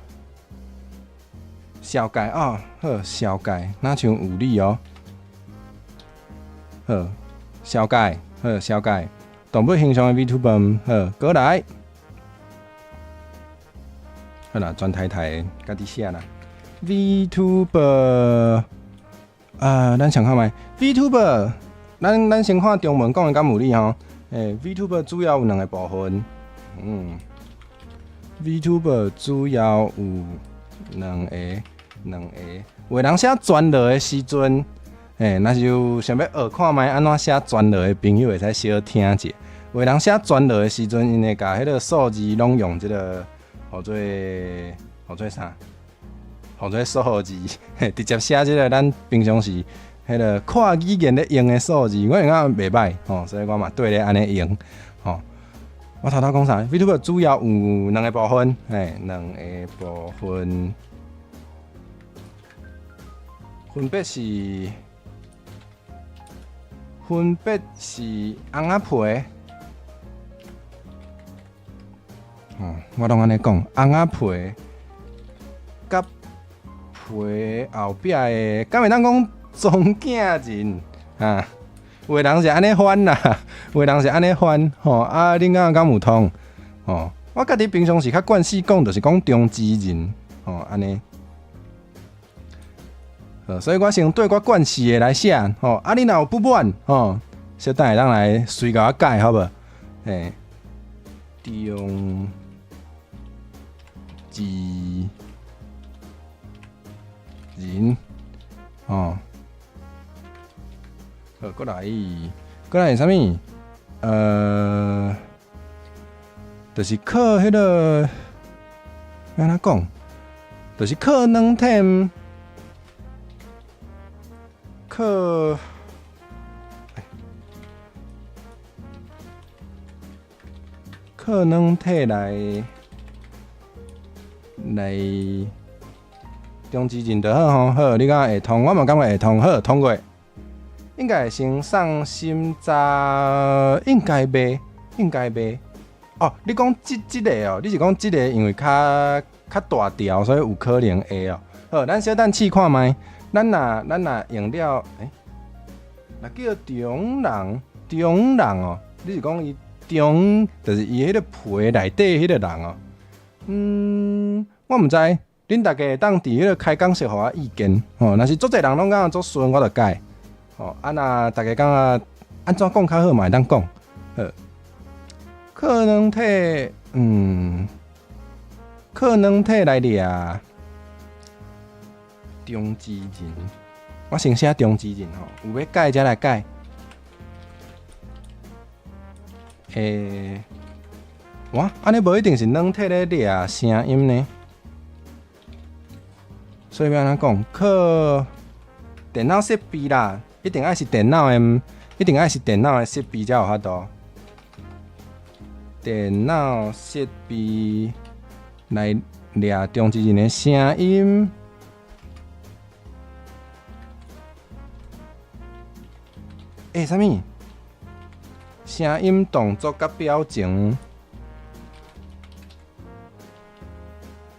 小改哦，好，小改，若像有理哦。好，小改，好，小改，動物形象的 VTuber，好，閣來。好啦，轉太太家己寫啦。VTuber，啊，咱想看覓？VTuber，咱先看中文講的敢有理吼。欸，VTuber 主要有兩個部分。VTuber 主要有兩個，兩個。有的人寫全落的時陣，欸，若是有想欲學看覓按怎寫全落的朋友，會使小聽者。有的人寫全落的時陣，𪜶會共彼个數字攏用這个，號做啥？號做數字，直接寫這个咱平常時彼个跨語言咧用的數字，我感覺袂䆀吼，所以我嘛綴咧按呢用吼。我頭拄講啥？VTuber 主要有兩個部分，嘿，兩個部分，分別是翁仔皮，哦，我攏按呢講，尪仔皮佮皮後壁的，敢會當講中間人啊？有的人是按呢翻啦，有的人是按呢翻吼。啊，恁感覺敢有通？吼，我家己平常時較慣勢講，就是講中之人吼，按呢。所以我先對我慣勢的來寫吼。啊，你若有不滿吼，小等會當來隨共我改好無？嘿，中之人吼。好，過來，過來是啥物？就是靠彼個，欲按怎講？就是靠軟體，靠，靠軟體來中之人就好吼。好，你感覺會通？我嘛感覺會通。好，通過。應該會先送審查，應該袂，應該袂。哦，你講這個哦，你是講這個因為較大條，所以有可能會哦。好，咱小等試看覓。咱若用了，欸，若叫中人，中人哦，你是講伊中，就是伊彼個皮內底彼個人哦。嗯，我毋知，恁大家會當佇彼個開講室予我意見吼。若是足濟人攏感覺足順，我就改。吼，啊若大家感覺按怎講較好嘛，會當講。好，靠軟體，靠軟體來掠中之人，我先寫中之人吼，有欲改才來改。欸，哇，按呢無一定是軟體咧掠聲音呢。所以欲按怎講？靠電腦設備啦，一定愛是電腦的，一定愛是電腦的設備才有法度。電腦設備來掠中之人的聲音。欸，啥物？聲音、動作佮表情。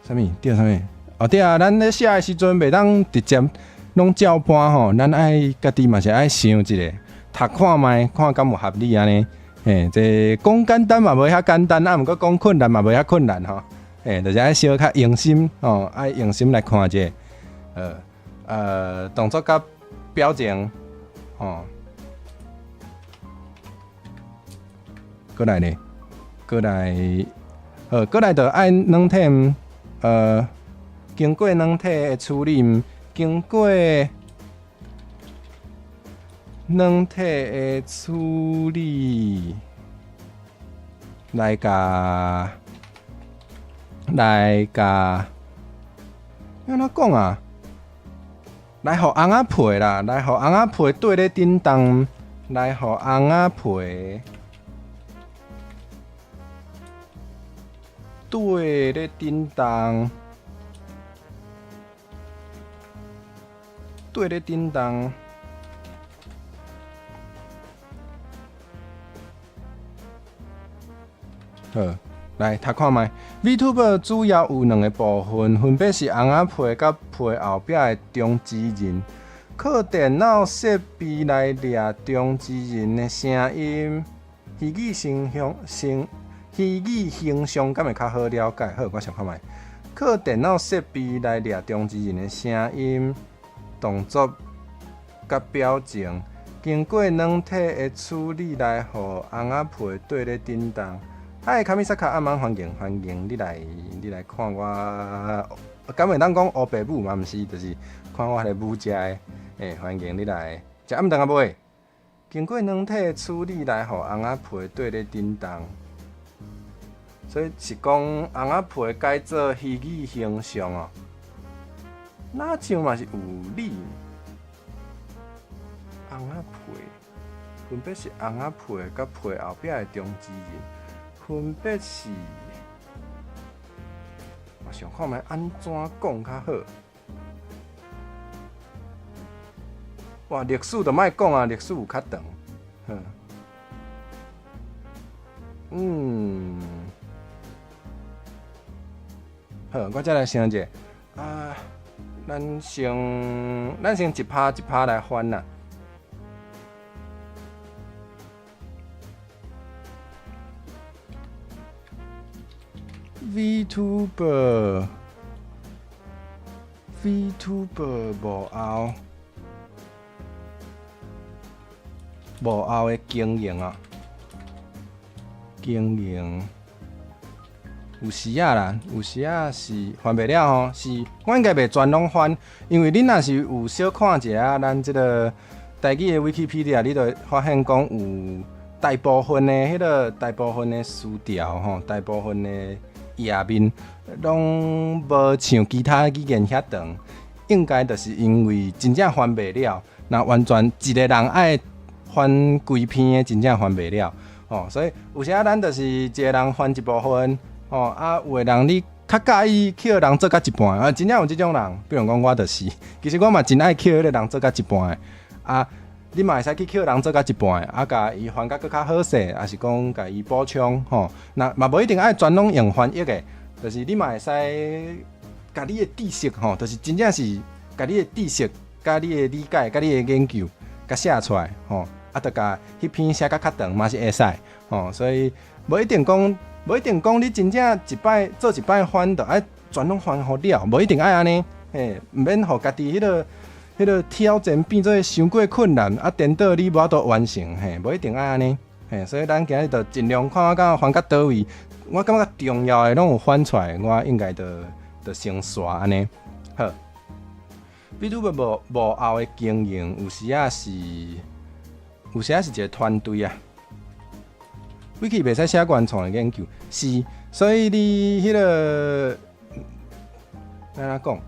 啥物？對啥物？哦對啊，咱咧寫的時陣袂當直接攏照搬吼，咱愛家己嘛是愛想一下，讀看覓，看敢有合理按呢。嘿，這講簡單嘛無遐簡單，啊，毋過講困難嘛無遐困難吼。嘿，就是愛小較用心吼，愛用心來看者。動作佮表情，吼。過來咧，過來，好，過來就愛軟體，經過軟體的處理，經過軟體的處理，來共，欲按怎講啊？來予尪仔皮啦，來予尪仔皮綴咧振動，來予尪仔皮綴咧振動，綴咧振動。好，來讀看覓。VTuber 主要有兩个部分，分別是尪仔皮佮皮後壁的中之人。靠電腦設備來掠中之人的聲音，虛擬形象、虛擬形象敢會較好了解？好，我想看覓。靠電腦設備來掠中之人的聲音、動作佮表情，經過軟體的處理來予尪仔皮綴咧振動。嗨，卡米薩卡阿芒，歡迎歡迎你來，你來看我，敢會當講烏白舞嘛？毋是，就是看我彼个舞食的。欸，歡迎你來。食暗頓仔未？經過軟體的處理來予尪仔皮綴咧振動，所以是講尪仔皮改做虛擬形象哦。哪像嘛是有理？尪仔皮分別是尪仔皮佮皮後壁的中之人。分別是，我想看覓按怎講較好。哇，歷史就莫講啊，歷史有較長。嗯，好，我再來想者，啊，咱先一趴一趴來翻啦。VTuber，VTuber 幕後的經營啊，經營有時仔啦，有時仔是翻袂了吼，是我應該袂全攏翻，因為恁若是有小看一下咱這个台語的 Wikipedia，你就會發現講有大部分的彼个大部分的詞條吼，大部分的頁面攏無像其他語言遐長，應該就是因為真正翻袂了，若完全一个人愛翻規篇的，真正翻袂了吼，所以有時仔咱就是一个人翻一部分吼，啊，有的人你較佮意予人做甲一半，啊，真正有這種人，比如講我就是，其實我嘛真愛予彼个人做甲一半的，啊。你嘛會使去予人做甲一半，啊，共伊翻甲閣較好勢，抑是講共伊補充吼。若嘛無一定愛全攏用翻譯的，就是你嘛會使共你的知識吼，就是真正是共你的知識、佮你的理解、佮你的研究，共寫出來吼。啊，就共彼篇寫甲較長嘛是會使吼。所以無一定講，無一定講你真正一擺做一擺翻，就愛全攏翻予了，無一定愛按呢，嘿，毋免予家己彼个挑戰變做傷過困難，啊，顛倒你無法度完成，嘿，無一定愛按呢，嘿，所以咱今日就盡量看我敢翻甲佗位，我感覺重要的攏有翻出來，我應該就先煞按呢。好，VTuber 幕後的經營，有時仔是一个團隊啊。Wiki 袂使寫原創的研究，是，所以你彼个按怎講？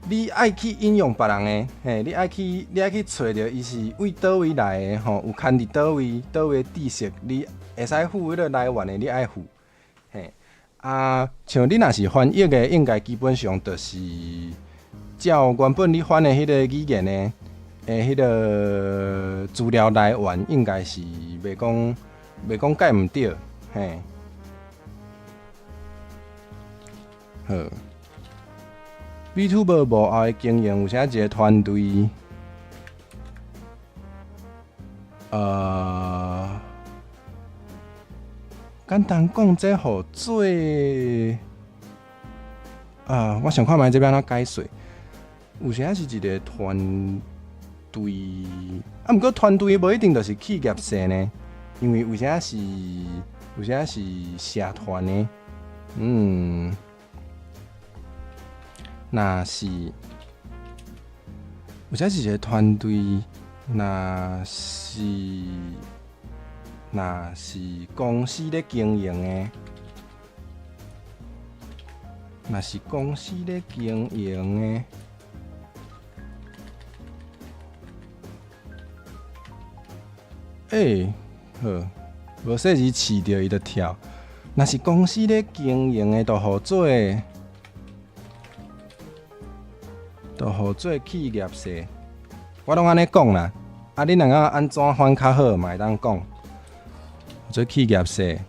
你愛去引用別人的，嘿，你愛去揣著伊是為佗位來的吼，有牽佇佗位，佗位知識，你會使附彼个來源的，你愛附，嘿，啊，像你若是翻譯的，應該基本上就是照原本你翻的彼个語言的彼个資料來源，應該是袂講改毋對，嘿，好。VTuber 幕後的經營有啥一个團隊？簡單講，這予做啊，我想看覓這欲按怎解說？有時是一个團隊，啊，毋過團隊無一定就是企業性呢，因為有時是社團的，若是有時是一个團隊，若是公司咧經營的，若是公司咧經營的，欸，好，無細字飼著伊就跳。若是公司咧經營的，就予做企業稅。我攏按呢講啦，啊，你若感覺按怎翻較好，嘛會當講。做企業稅。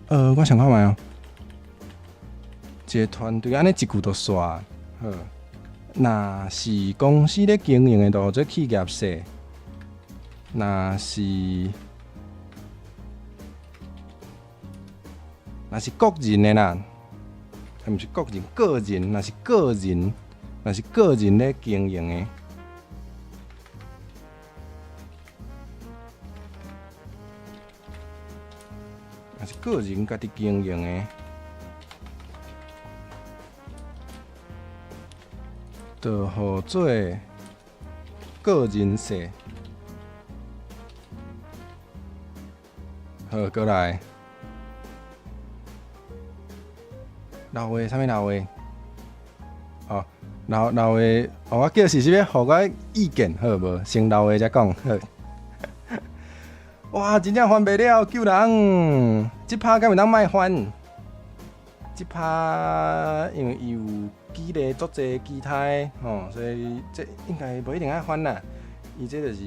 我想看覓哦，一个團隊按呢一句就煞。好，若是公司咧經營的，就做企業稅。若是個人的啦，毋是個人，個人，若是個人咧經營的，若是個人家己經營的，就予做個人稅。好，閣來。老話，啥物老話？哦，老老話，哦，我叫是啥物？予我意見好無？先老話才講。好。哇，真正翻袂了，救人！這拍敢會當莫翻？這拍因為伊有舉例足濟其他的吼，所以這應該無一定愛翻啦。伊這就是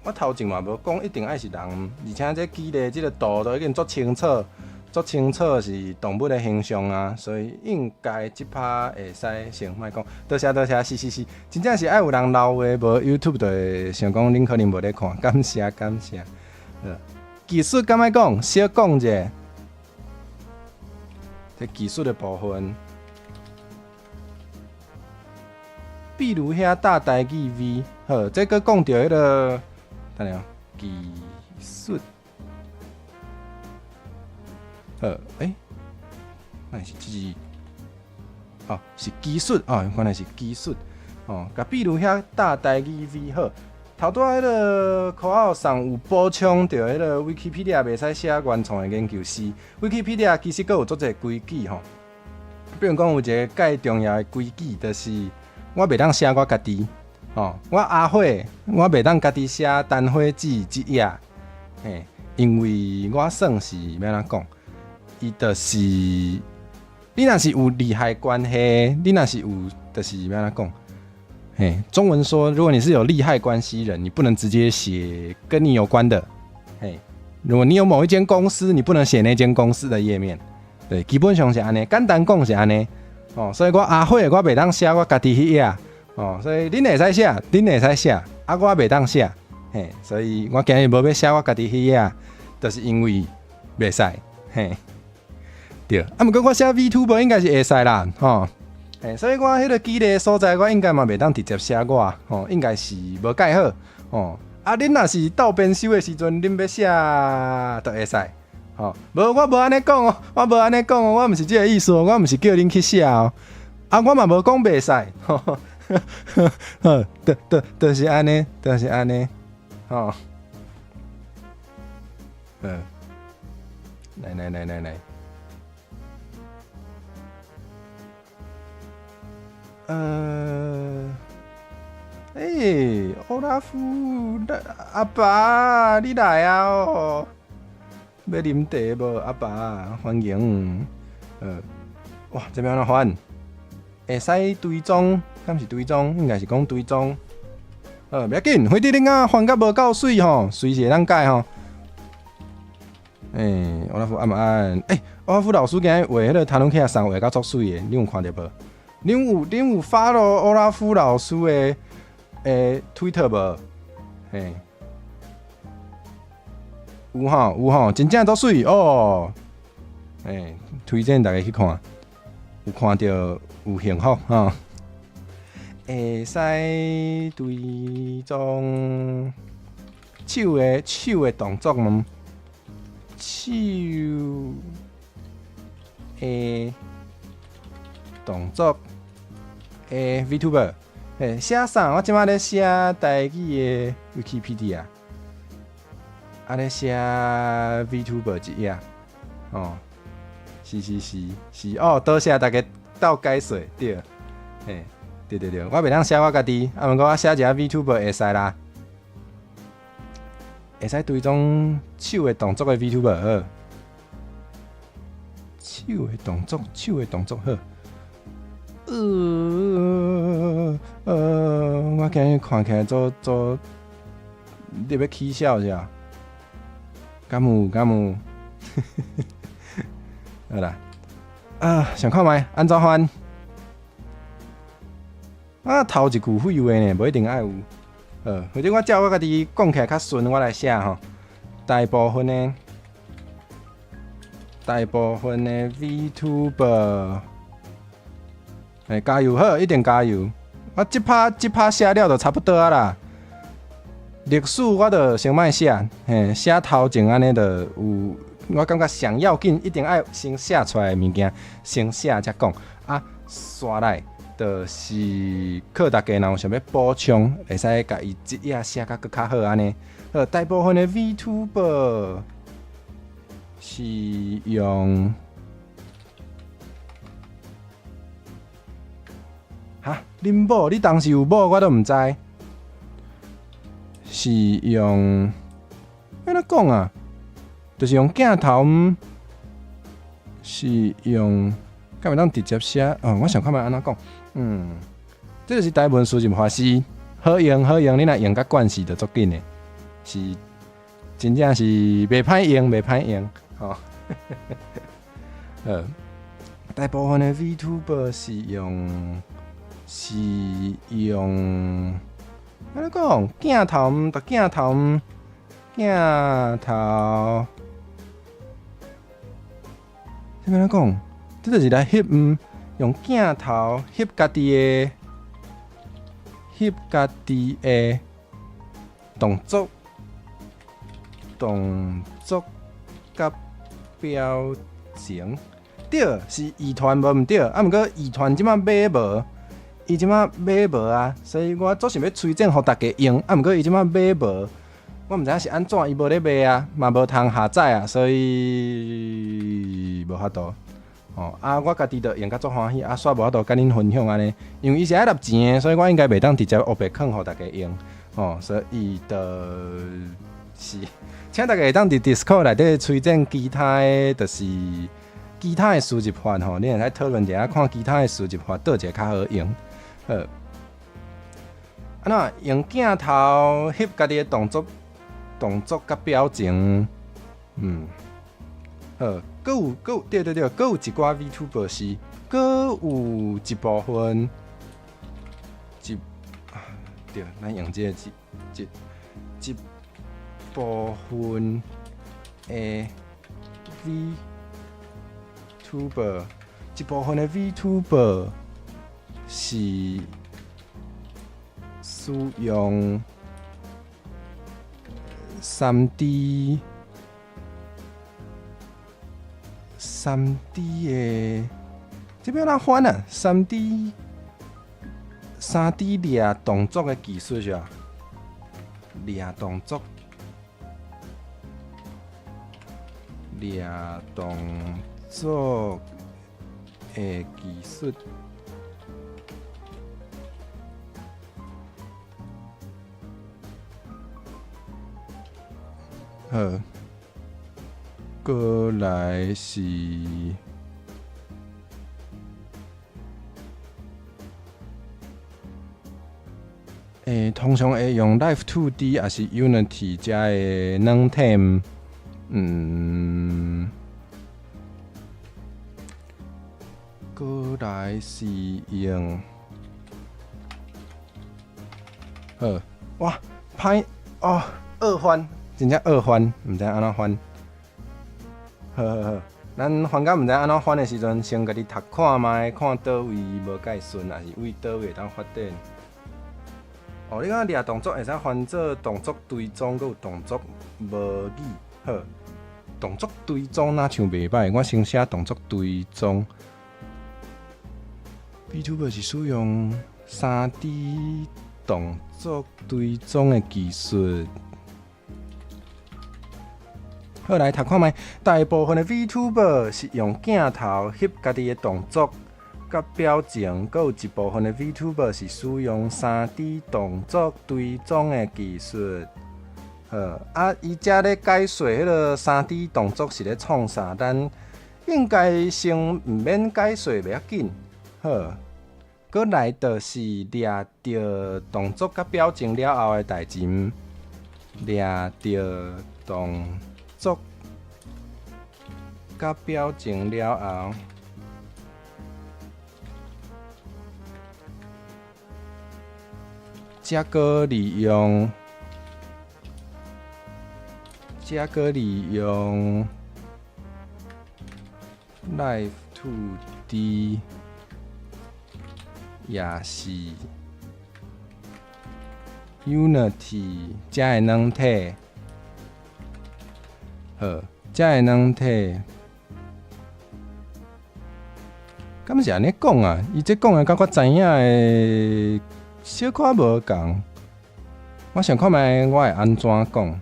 我頭前嘛無講一定愛是人，而且這基地這个圖都已經足清楚，足清楚是動物的形象啊，所以應該這趴會使先莫講。多謝多謝，是是是，真正是愛有人留話，無 YouTube 就會想講恁可能無咧看，感謝感謝。技術敢愛講，小講者，這技術的部分，比如遐大台語 V，好，這閣講著彼个。等下，技術，好，欸，那是這是，哦，是技術哦，原來是技術，哦，共比如遐大台語 V 好，頭拄仔彼个口號上有補充著彼个 Wikipedia 袂使寫原創的研究是，Wikipedia 其實閣有足濟規矩吼，比如講有一个蓋重要的規矩，就是我袂當寫我家己。哦，我阿火，我袂當家己寫單火子這頁，嘿，因為我算是欲按怎講，伊就是你若是有利害關係，你若是有，就是欲按怎講，嘿，中文說，如果你是有利害關係人，你不能直接寫跟你有關的，嘿，如果你有某一間公司，你不能寫那間公司的頁面，對，基本上是按呢，簡單講是按呢，哦，所以我阿火，我袂當寫我家己彼頁。哦，所以恁會使寫，恁會使寫，啊，我袂當寫，嘿，所以我今日無欲寫我家己彼頁，就是因為袂使，嘿，對，啊，毋過我寫 VTuber 應該是會使啦，吼，嘿，所以我彼个記錄所在，我應該嘛袂當直接寫我，吼，應該是無蓋好，吼，啊，恁若是鬥編修的時陣，恁欲寫就會使，吼，無，我無按呢講哦，我無按呢講哦，我毋是這个意思哦，我毋是叫恁去寫哦，啊，我嘛無講袂使，吼。好，對對，就是按呢，就是按呢，吼，嗯，來來來來來，欸，歐拉夫，阿爸，你來啊哦，欲啉茶無？阿爸，歡迎，哇，這欲按怎翻？會使追蹤，敢是追蹤？應該是講追蹤。袂要緊，反正恁仔翻甲無夠媠吼，隨時會當改吼。欸，歐拉夫按毋按？欸，歐拉夫老師今日畫彼个タヌキ送畫甲足媠的，你有看著無？恁有 follow 歐拉夫老師的推特無？嘿，有吼有吼，真正足媠哦。欸，推薦大家去看，有看著有幸福吼。會使追蹤手的動作嗎？手的動作的 VTuber，嘿，寫啥？我這擺咧寫台語的 Wikipedia，啊咧寫 VTuber 一頁，哦，是是是是哦，多謝大家鬥解說，對，嘿，對對對，我袂當寫我家己，啊，毋過我寫一下 VTuber 會使啦，會使追蹤手的動作的 VTuber 好，手的動作，手的動作好。我今日看起來做做，你欲起笑是啊？敢有敢有？好啦，啊，想看覓按怎翻？啊，頭一句廢話呢，無一定愛有。或者我照我家己講起來較順，我來寫吼。大部分的 VTuber，欸，加油好，一定加油！我這趴這趴寫了就差不多啊啦。歷史我就先莫寫，嘿，寫頭前按呢就有，我感覺上要緊，一定愛先寫出來的物件，先寫才講。啊，紲來就是靠大家若有想欲補充，會使共伊這頁寫甲閣較好按呢。好，大部分的 VTuber 是用。哈，恁某，你當時有某，我都毋知。是用，按怎講啊？就是用鏡頭，是用，敢會當直接寫？哦，我想看覓按怎講？嗯，這就是台文輸入法是好用好用，你若用甲慣勢就足緊的。是真正是袂歹用，袂歹用，吼。大部分的 VTuber 是用，按怎講？鏡頭毋鏡頭鏡頭，這按怎講？這就是來翕毋用鏡頭翕家己的動作佮表情。對，是藝團無毋對，啊，毋過藝團這擺買無，伊這擺買無啊，所以我足想欲推薦予大家用，啊，毋過伊這擺買無，我毋知影是按怎，伊無咧賣啊，嘛無通下載啊，所以無法度。哦，啊，我家己就用甲足歡喜，啊，煞無法度佮恁分享按呢，因為伊是愛納錢的，所以我應該袂當直接烏白囥予大家用，哦，所以就是，請大家會當佇 Discord 內底推薦其他的，就是其他的輸入法吼，你會使討論一下，看其他的輸入法佗一个較好用。好，按怎用鏡頭翕家己的動作佮表情，好，閣有閣有對對對，閣有一寡 VTuber 是，閣有一部分，一對，咱用這個字，一部分的 VTuber，一部分的 VTuber 是使用3D 的，這欲按怎翻啊？3D 掠動作的技術是吧？掠動作，掠動作的技術。好，過來是，通常會用 Live 2D 抑是 Unity 遮的軟體，過來是用，好，哇，歹哦，惡翻，真正惡翻，毋知按怎翻。好好好，咱翻甲毋知按怎翻的時陣，先家己讀看覓，看佗位無蓋順，抑是為佗位會當發展。哦，你講掠動作會使翻做動作追蹤，閣有動作模擬。好，動作追蹤若像袂䆀，我先寫動作追蹤。VTuber 是使用3D 動作追蹤的技術。好，來讀看覓，大部分的 VTuber 是用鏡頭翕家己的動作佮表情，閣有一部分的 VTuber 是使用3D 動作追蹤的技術。好，啊，伊遮咧解說彼个3D 動作是咧創啥？咱應該先毋免解說袂要緊。好，閣來就是掠著動作佮表情了後的代誌，掠著動作佮表情了後，才閣利用，才閣利用 Live 2D，也是 Unity 遮的軟體。好，遮的軟體，敢是按呢講啊？伊這講的佮我知影的小可無仝。我想看覓我會按怎講？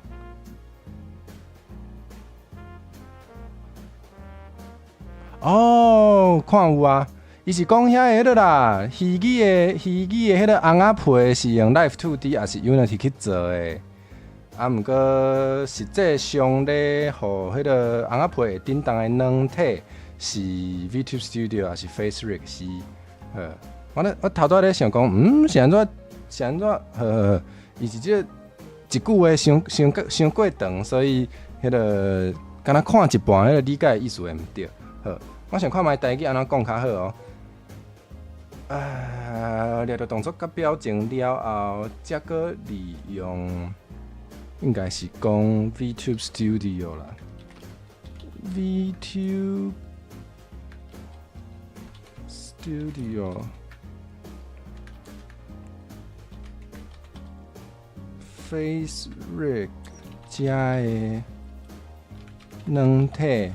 哦，看有啊，伊是講遐个彼落啦，虛擬的彼个尪仔皮是用 Live 2D 抑是 Unity 去做的。啊，毋過實際上咧，予彼个尪仔皮會振動的軟體是 VTube Studio 抑是 FaceRig 是？我咧我頭拄仔咧想講，是按怎是按怎？好好好，伊是這個一句話傷傷過傷過長，所以彼个敢若看一半，彼个理解意思會毋對。好，我想看覓台語按怎講較好哦。啊，掠著動作佮表情了後，才閣利用，應該是講 VTube Studio 啦。VTube Studio Face Rig 遮的軟體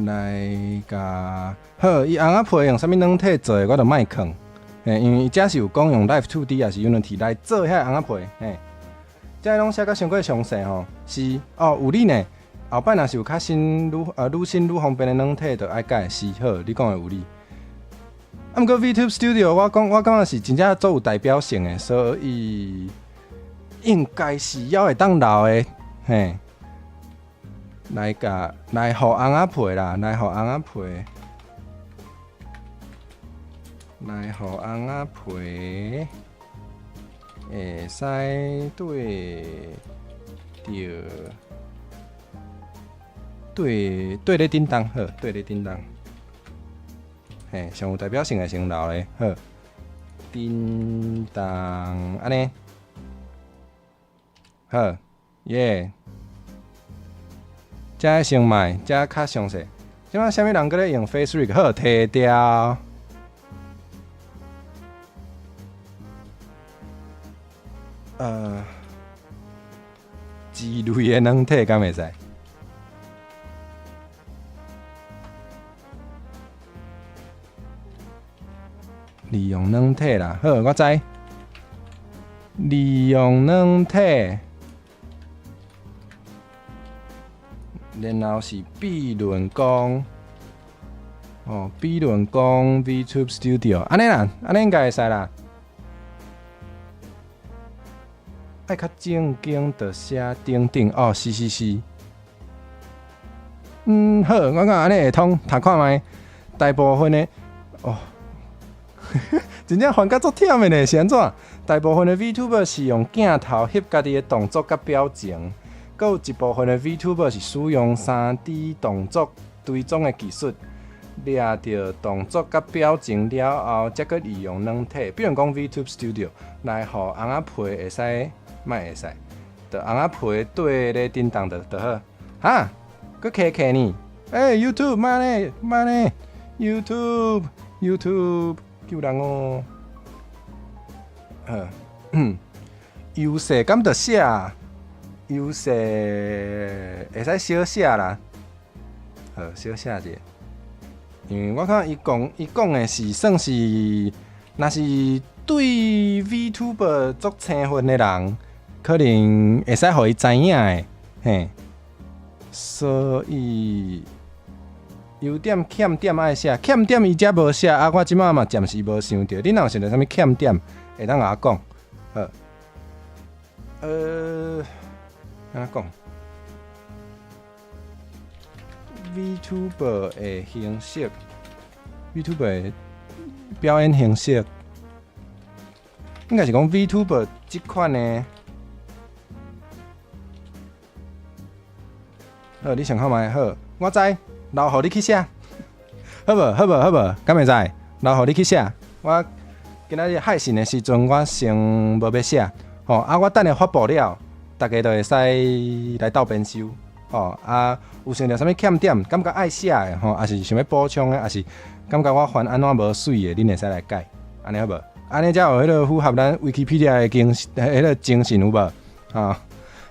來共好，伊尪仔皮用啥物軟體做的，我就莫囥，嘿，因為伊遮是有講用 Live 2D 抑是 Unity 來做遐尪仔皮，嘿，遮攏寫甲傷過詳細吼，是哦，有理呢。後擺若是有較新、愈新愈方便的軟體，就愛改是好，你講的有理。啊，毋過 VTube Studio 我講我感覺是真正足有代表性的，所以應該是猶會當留的，嘿。來共來予尪仔皮啦，來予尪仔皮，來予尪仔皮，會使對著對對咧叮當，好，對咧叮當，嘿，上有代表性的先留咧，好，叮當，按呢，好，耶。遮先賣，遮較詳細。這擺啥物人閣咧用 Face Rig？好，提掉。之類的軟體敢會使？利用軟體啦，好，我知。利用軟體。然後是比論講，哦，比論講 VTube Studio，按呢啦，按呢應該會使啦。愛較正經就寫頂頂，哦，是是是。嗯，好，我感覺按呢會通，讀看覓。大部分的，哦，真正煩甲足忝的呢，是按怎？大部分的 VTuber 是用鏡頭翕家己的動作佮表情。閣有一部分的 VTuber 是使用3D 動作追蹤的技術，掠著動作佮表情了後，才閣利用軟體，比如講 VTube Studio 來予尪仔皮會使，莫會使，就尪仔皮綴咧叮當就就好。哈，閣卡卡呢？欸，YouTube 莫按呢，莫按呢，YouTube，YouTube 救人哦。好，優勢敢著寫？優勢會使小寫啦，好，小寫者。因為我看伊講，伊講的是算是，若是對 VTuber 足青分的人，可能會使予伊知影的，嘿。所以優點欠點愛寫，欠點伊遮無寫，啊，我這擺嘛暫時無想著。你若有想著啥物欠點，會當共我講，好。按怎講？VTuber 的形式，VTuber 的表演形式，應該是講 VTuber 這款的。好，你想看覓？好，我知，留予你去寫，好無？好無？好無？敢會使？留予你去寫。我今仔日海巡的時陣，我先無欲寫。吼，啊，我等下發布了，大家就會使來鬥編修。吼，啊，有想著啥物欠點，感覺愛寫的吼，抑是想欲補充的，抑是感覺我翻按怎無媠的，恁會使來改，按呢好無？按呢才有彼个符合咱 Wikipedia 的精彼个精神有無？吼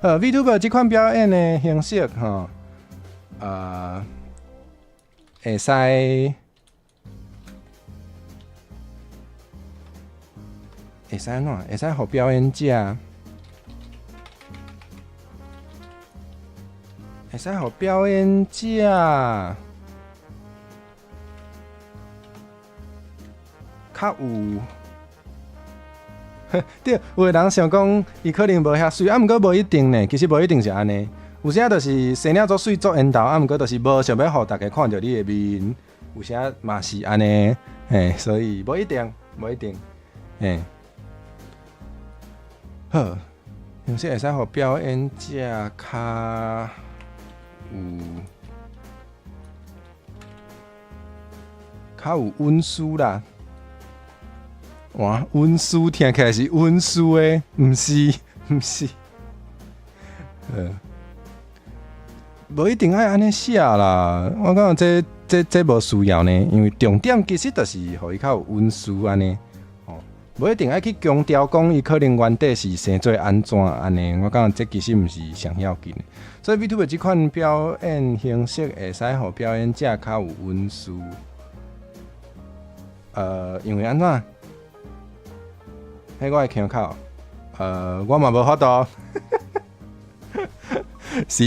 ，VTuber 這款表演的形式，吼，會使。會使按怎？會使予表演者，會使予表演者較有，對，有的人想講伊可能無遐媠，啊，毋過無一定呢。其實無一定是按呢。有時就是生了足媠足緣投，啊，毋過就是無想欲予大家看著你的面，有時嘛是按呢，嘿，所以無一定，無一定，嘿。好，形式會使予表演者較有較有隱私啦。哇，隱私聽起來是隱私的，毋是，毋是。無一定愛按呢寫啦。我感覺這無需要呢，因為重點其實就是予伊較有隱私按呢。哦，無一定愛去強調講伊可能原底是生做按怎按呢。我感覺這其實毋是上要緊的。所以 VTuber 這款表演形式會使予表演者較有隱私。因為按怎？彼我的腔口，我嘛無法度。是，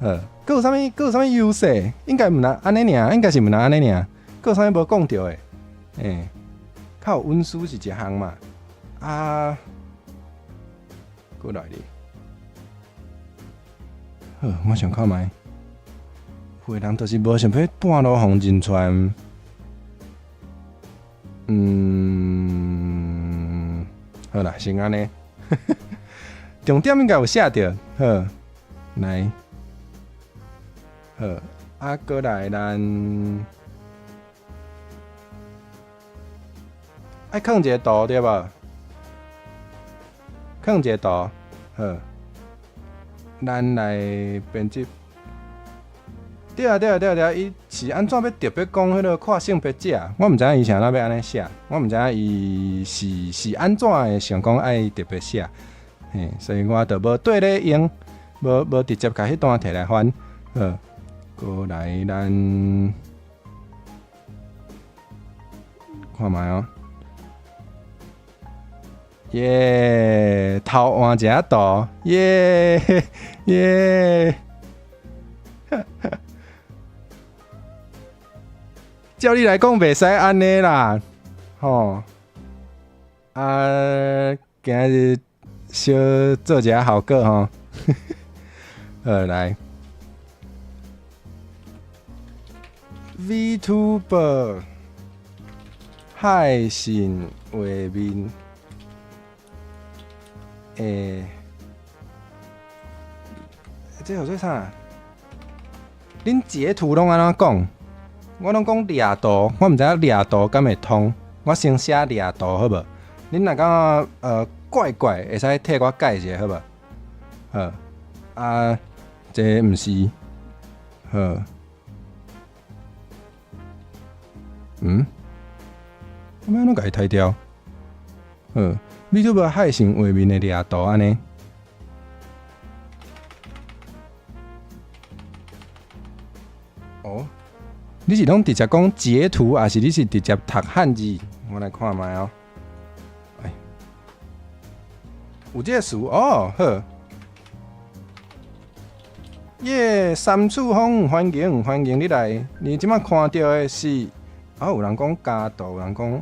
閣有啥物？閣有啥物優勢？應該毋若按呢爾，應該是毋若按呢爾。閣有啥物無講著的？欸，較有隱私是一項嘛。啊，過來咧。好，我想看覓。有的人就是無想欲半路予認出來。好啦，先按呢。重點應該有寫著，好，來，好，啊，過來咱愛囥一個圖對無？囥一個圖，好，咱來編輯。對啊對啊對啊對啊，伊是按怎欲特別講彼个跨性別者？我毋知影伊是按怎欲按呢寫，我毋知影伊是按怎會想講愛特別寫，嘿，所以我就無綴咧用，無直接共彼段提來翻。好，過來咱看覓哦。耶，偷換一下圖，耶耶。照理來講，袂使按呢啦，吼！啊，今日小做一下效果吼。好，來，VTuber 海信畫面，欸，這叫做啥？恁截圖攏按怎講？我攏講掠圖，我毋知影掠圖敢會通。我先寫掠圖好無？恁若感覺怪怪，會使替我改一下好無？好，啊，這毋是，好，嗯？我欲按怎共伊刣掉？好，VTuber 海信畫面的掠圖按呢？哦，你是攏直接講截圖，抑是你是直接讀漢字？我來看覓哦。哎，有這個詞哦，好。耶，三次方，歡迎歡迎你來。你這擺看著的是，啊，有人講加圖，有人講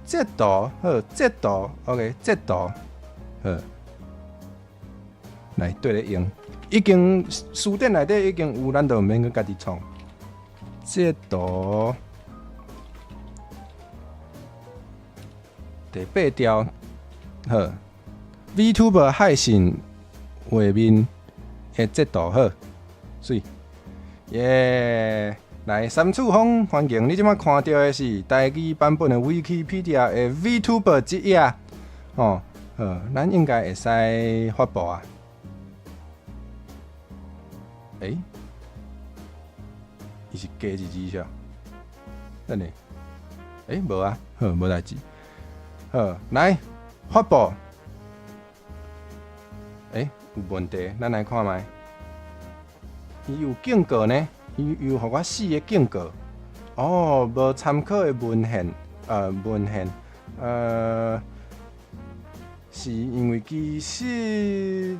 截圖，好，截圖，OK，截圖，好。來綴咧用，已經詞典內底已經有，咱就毋免閣家己創。截圖第八條，好，VTuber 海信畫面的截圖好，媠，耶！來三次方歡迎你，這擺看著的是台語版本的 Wikipedia 的 VTuber 這頁，哦，好，咱應該會使發布啊。欸？伊是加一字啥？等下，欸，無啊，好，無代誌。好，來發布。欸，有問題，咱來看覓。伊有警告呢，伊有予我四个警告。哦，無參考的文獻，文獻，是因為其實，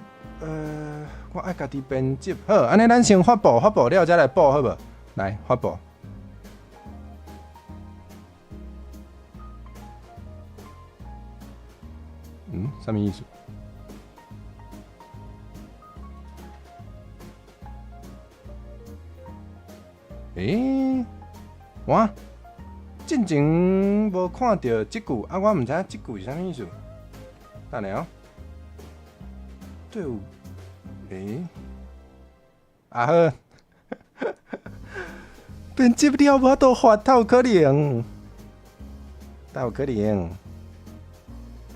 我愛家己編輯。好，按呢咱先發布，發布了才來補好無？來發布。嗯，啥物意思？欸，我進前無看著這句，啊，我毋知影這句是啥物意思。等下哦。底有？欸？啊好，編輯了無法度發，哪有可能？哪有可能？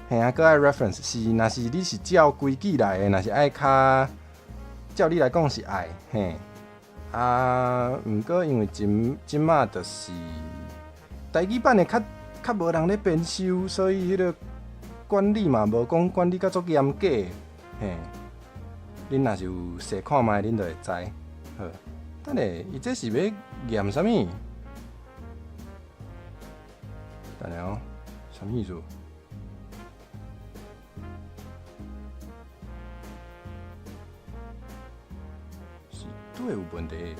嘿啊，閣愛 reference 是，若是你是照規矩來的，若是愛較照理來講是愛嘿。啊，毋過因為這這馬就是台語版的較較無人咧編修，所以彼個管理嘛無講管理甲足嚴格，嘿。恁若是有細看覓，恁就會知。好，等下，伊這是欲驗啥物？等下哦，啥物意思？是佗有問題？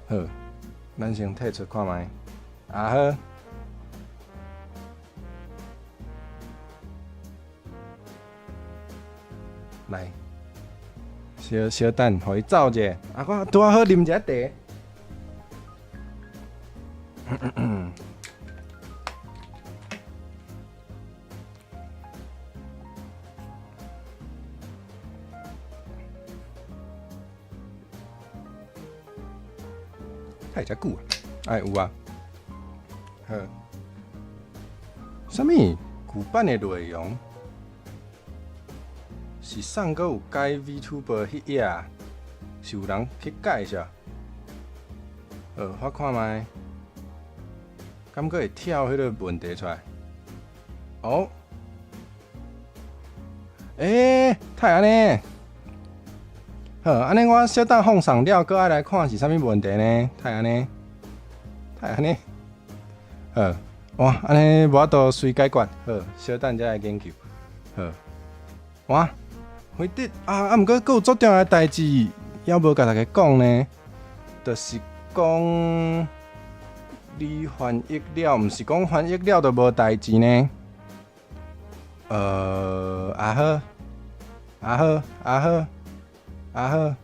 好，咱先退出看覓。啊好。來，小小等，予伊走者。啊，我拄仔好啉一下茶。太遮久啊！哎，有啊。好。啥物？舊版的內容？是上閣有改 VTuber 彼頁，是有人去改是？我看覓，敢閣會跳彼個問題出來？哦，欸，哪會按呢？好，按呢我小等放送了，閣愛來看是啥物問題呢？哪會按呢？哪會按呢？好，哇，按呢無法度隨解決，好，小等才來研究。好，哇，回得啊啊！毋過閣有足重要的代誌，猶無共大家講呢，就是講你翻譯了，毋是講翻譯了就無代誌呢。啊好，啊好，啊好，啊好，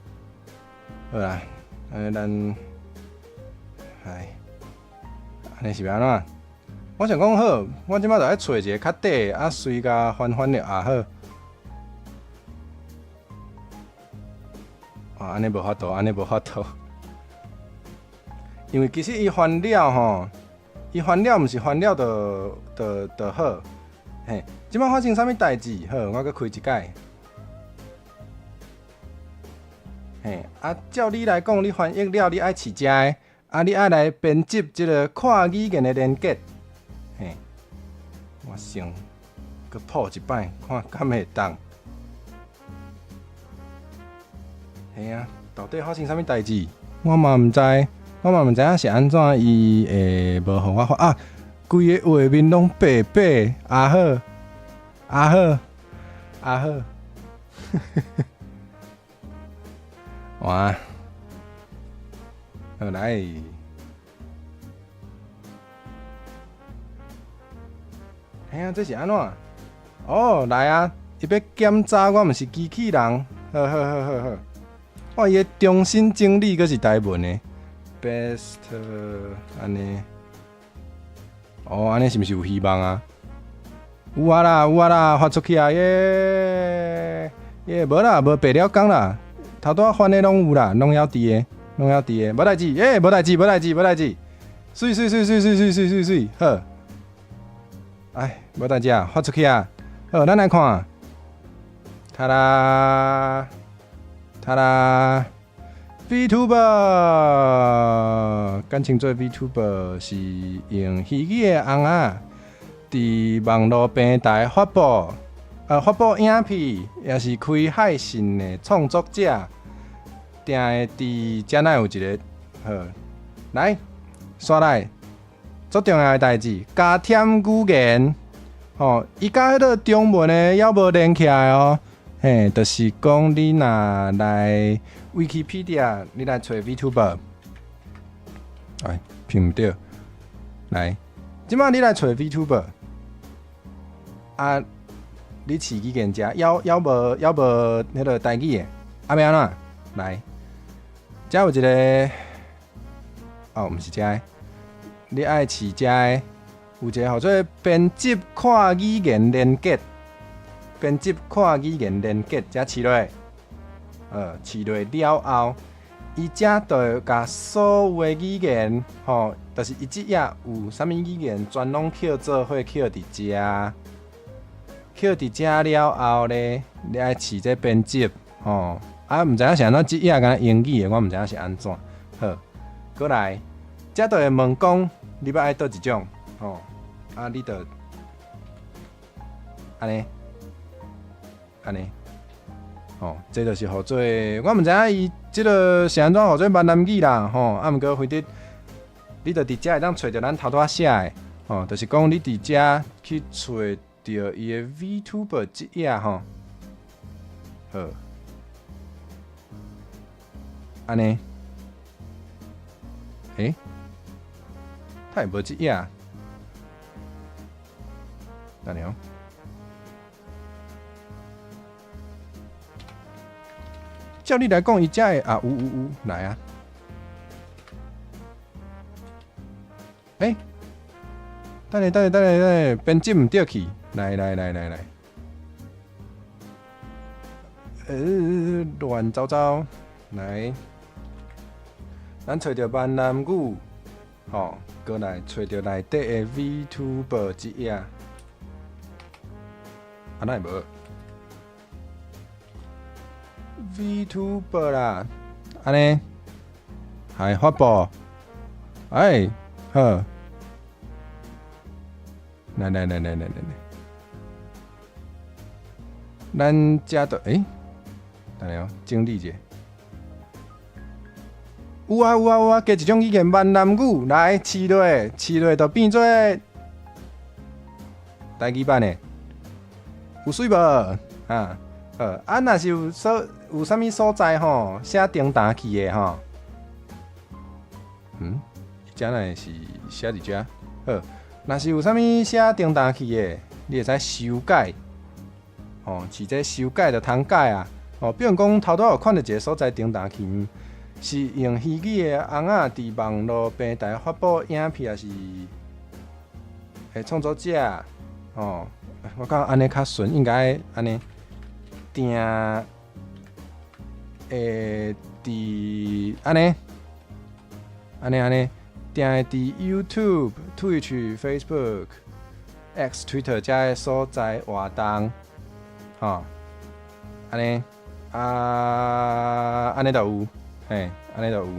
好啦，按呢咱，哎，按呢是欲按怎？我想講好，我這擺就愛揣一個較短的，啊，隨共翻翻了也好。啊，按呢無法度，按呢無法度。因為其實伊翻了吼，伊翻了毋是翻了就就就好。嘿，這擺發生啥物代誌？好，我閣開一擺。嘿，啊，照理來講，你翻譯了，你愛飼這个，啊，你愛來編輯這個跨語言的連結。嘿，我先閣鋪一擺，看敢會當。嘿啊，到底發生啥物代誌？我嘛毋知，我嘛毋知影是按怎伊會無予我發啊！規个畫面攏白白，啊好，啊好，啊好，哇！好來，嘿啊，這是按怎？哦，來啊！伊欲檢查我毋是機器人，好好好好好。哇！伊的重新整理閣是台文的，best 按呢。哦，按呢是毋是有希望啊？有啊啦，有啊啦，發出去啊！耶耶，無啦，無白了工啦。頭拄仔翻的攏有啦，攏猶佇的，攏猶佇的，無代誌，耶，無代誌，無代誌，無代誌。媠媠媠媠媠媠媠媠媠，好。哎，無代誌啊，發出去啊。好，咱來看。タ啦，タ啦，VTuber，簡稱做 VTuber 是用虛擬的尪仔，佇網路平台發布，發布影片，也是開海信的創作者，定會佇遮內有一個好，來，煞來，足重要的代誌，加添語言，吼，伊佮彼個中文的猶無連起來哦。嘿，就是講你若來 Wikipedia，你來揣 VTuber，哎，拼毋對，來，這擺你來揣 VTuber，啊，你飼語言遮，猶猶無猶無彼個台語的，啊欲按怎？來，遮有一個，哦，毋是遮个，你愛飼遮个，有一個號做編輯跨語言連結，編輯跨語言連結，遮試落，試落了後，伊遮就會共所有的語言，吼，就是伊這頁有啥物語言，全攏抾做伙抾佇遮，抾佇遮了後咧，你愛試這編輯，吼，啊，毋知影是按怎，這頁敢若英語的，我毋知影是按怎。好，閣來，遮就會問講，你欲愛佗一種，吼，啊，你就按呢，按呢，吼，這就是號做，我毋知影伊這个是按怎號做閩南語啦，吼，啊，毋過非得，你就佇遮會當揣著咱頭拄仔寫的，吼，就是講你佇遮去揣著伊的 VTuber 這頁，吼，好，按呢，欸，它會無這頁，等下哦。照你來講，伊遮會啊，有有有，來啊！欸，等下等下等下等下，編輯毋對去，來來來來來，亂糟糟，來，咱揣著閩南語，吼，閣來揣著內底的 VTuber 這頁，啊，哪會無？VTuber 啦，按呢，來發布，哎，好，來來來來來來來，咱遮就，欸，等下哦，整理者，有啊有啊有啊，加一種語言閩南語，來試落，試落就變做台語版的，有媠無？啊，好，啊，若是有所有啥物所在吼，寫中彈去的吼，嗯，遮若是寫佇遮，好，若是有啥物寫中彈去的，你會使修改，吼，試這修改就通改啊，吼，比如講頭拄有看著一个所在中彈去，是用虛擬的尪仔佇網路平台發布影片，抑是創作者，吼，我感覺按呢較順，應該按呢定。會佇按呢，按呢按呢，定會佇 YouTube、Twitch、Facebook、X、Twitter 遮个所在活動，吼，按呢，啊，按呢就有，嘿，按呢就有，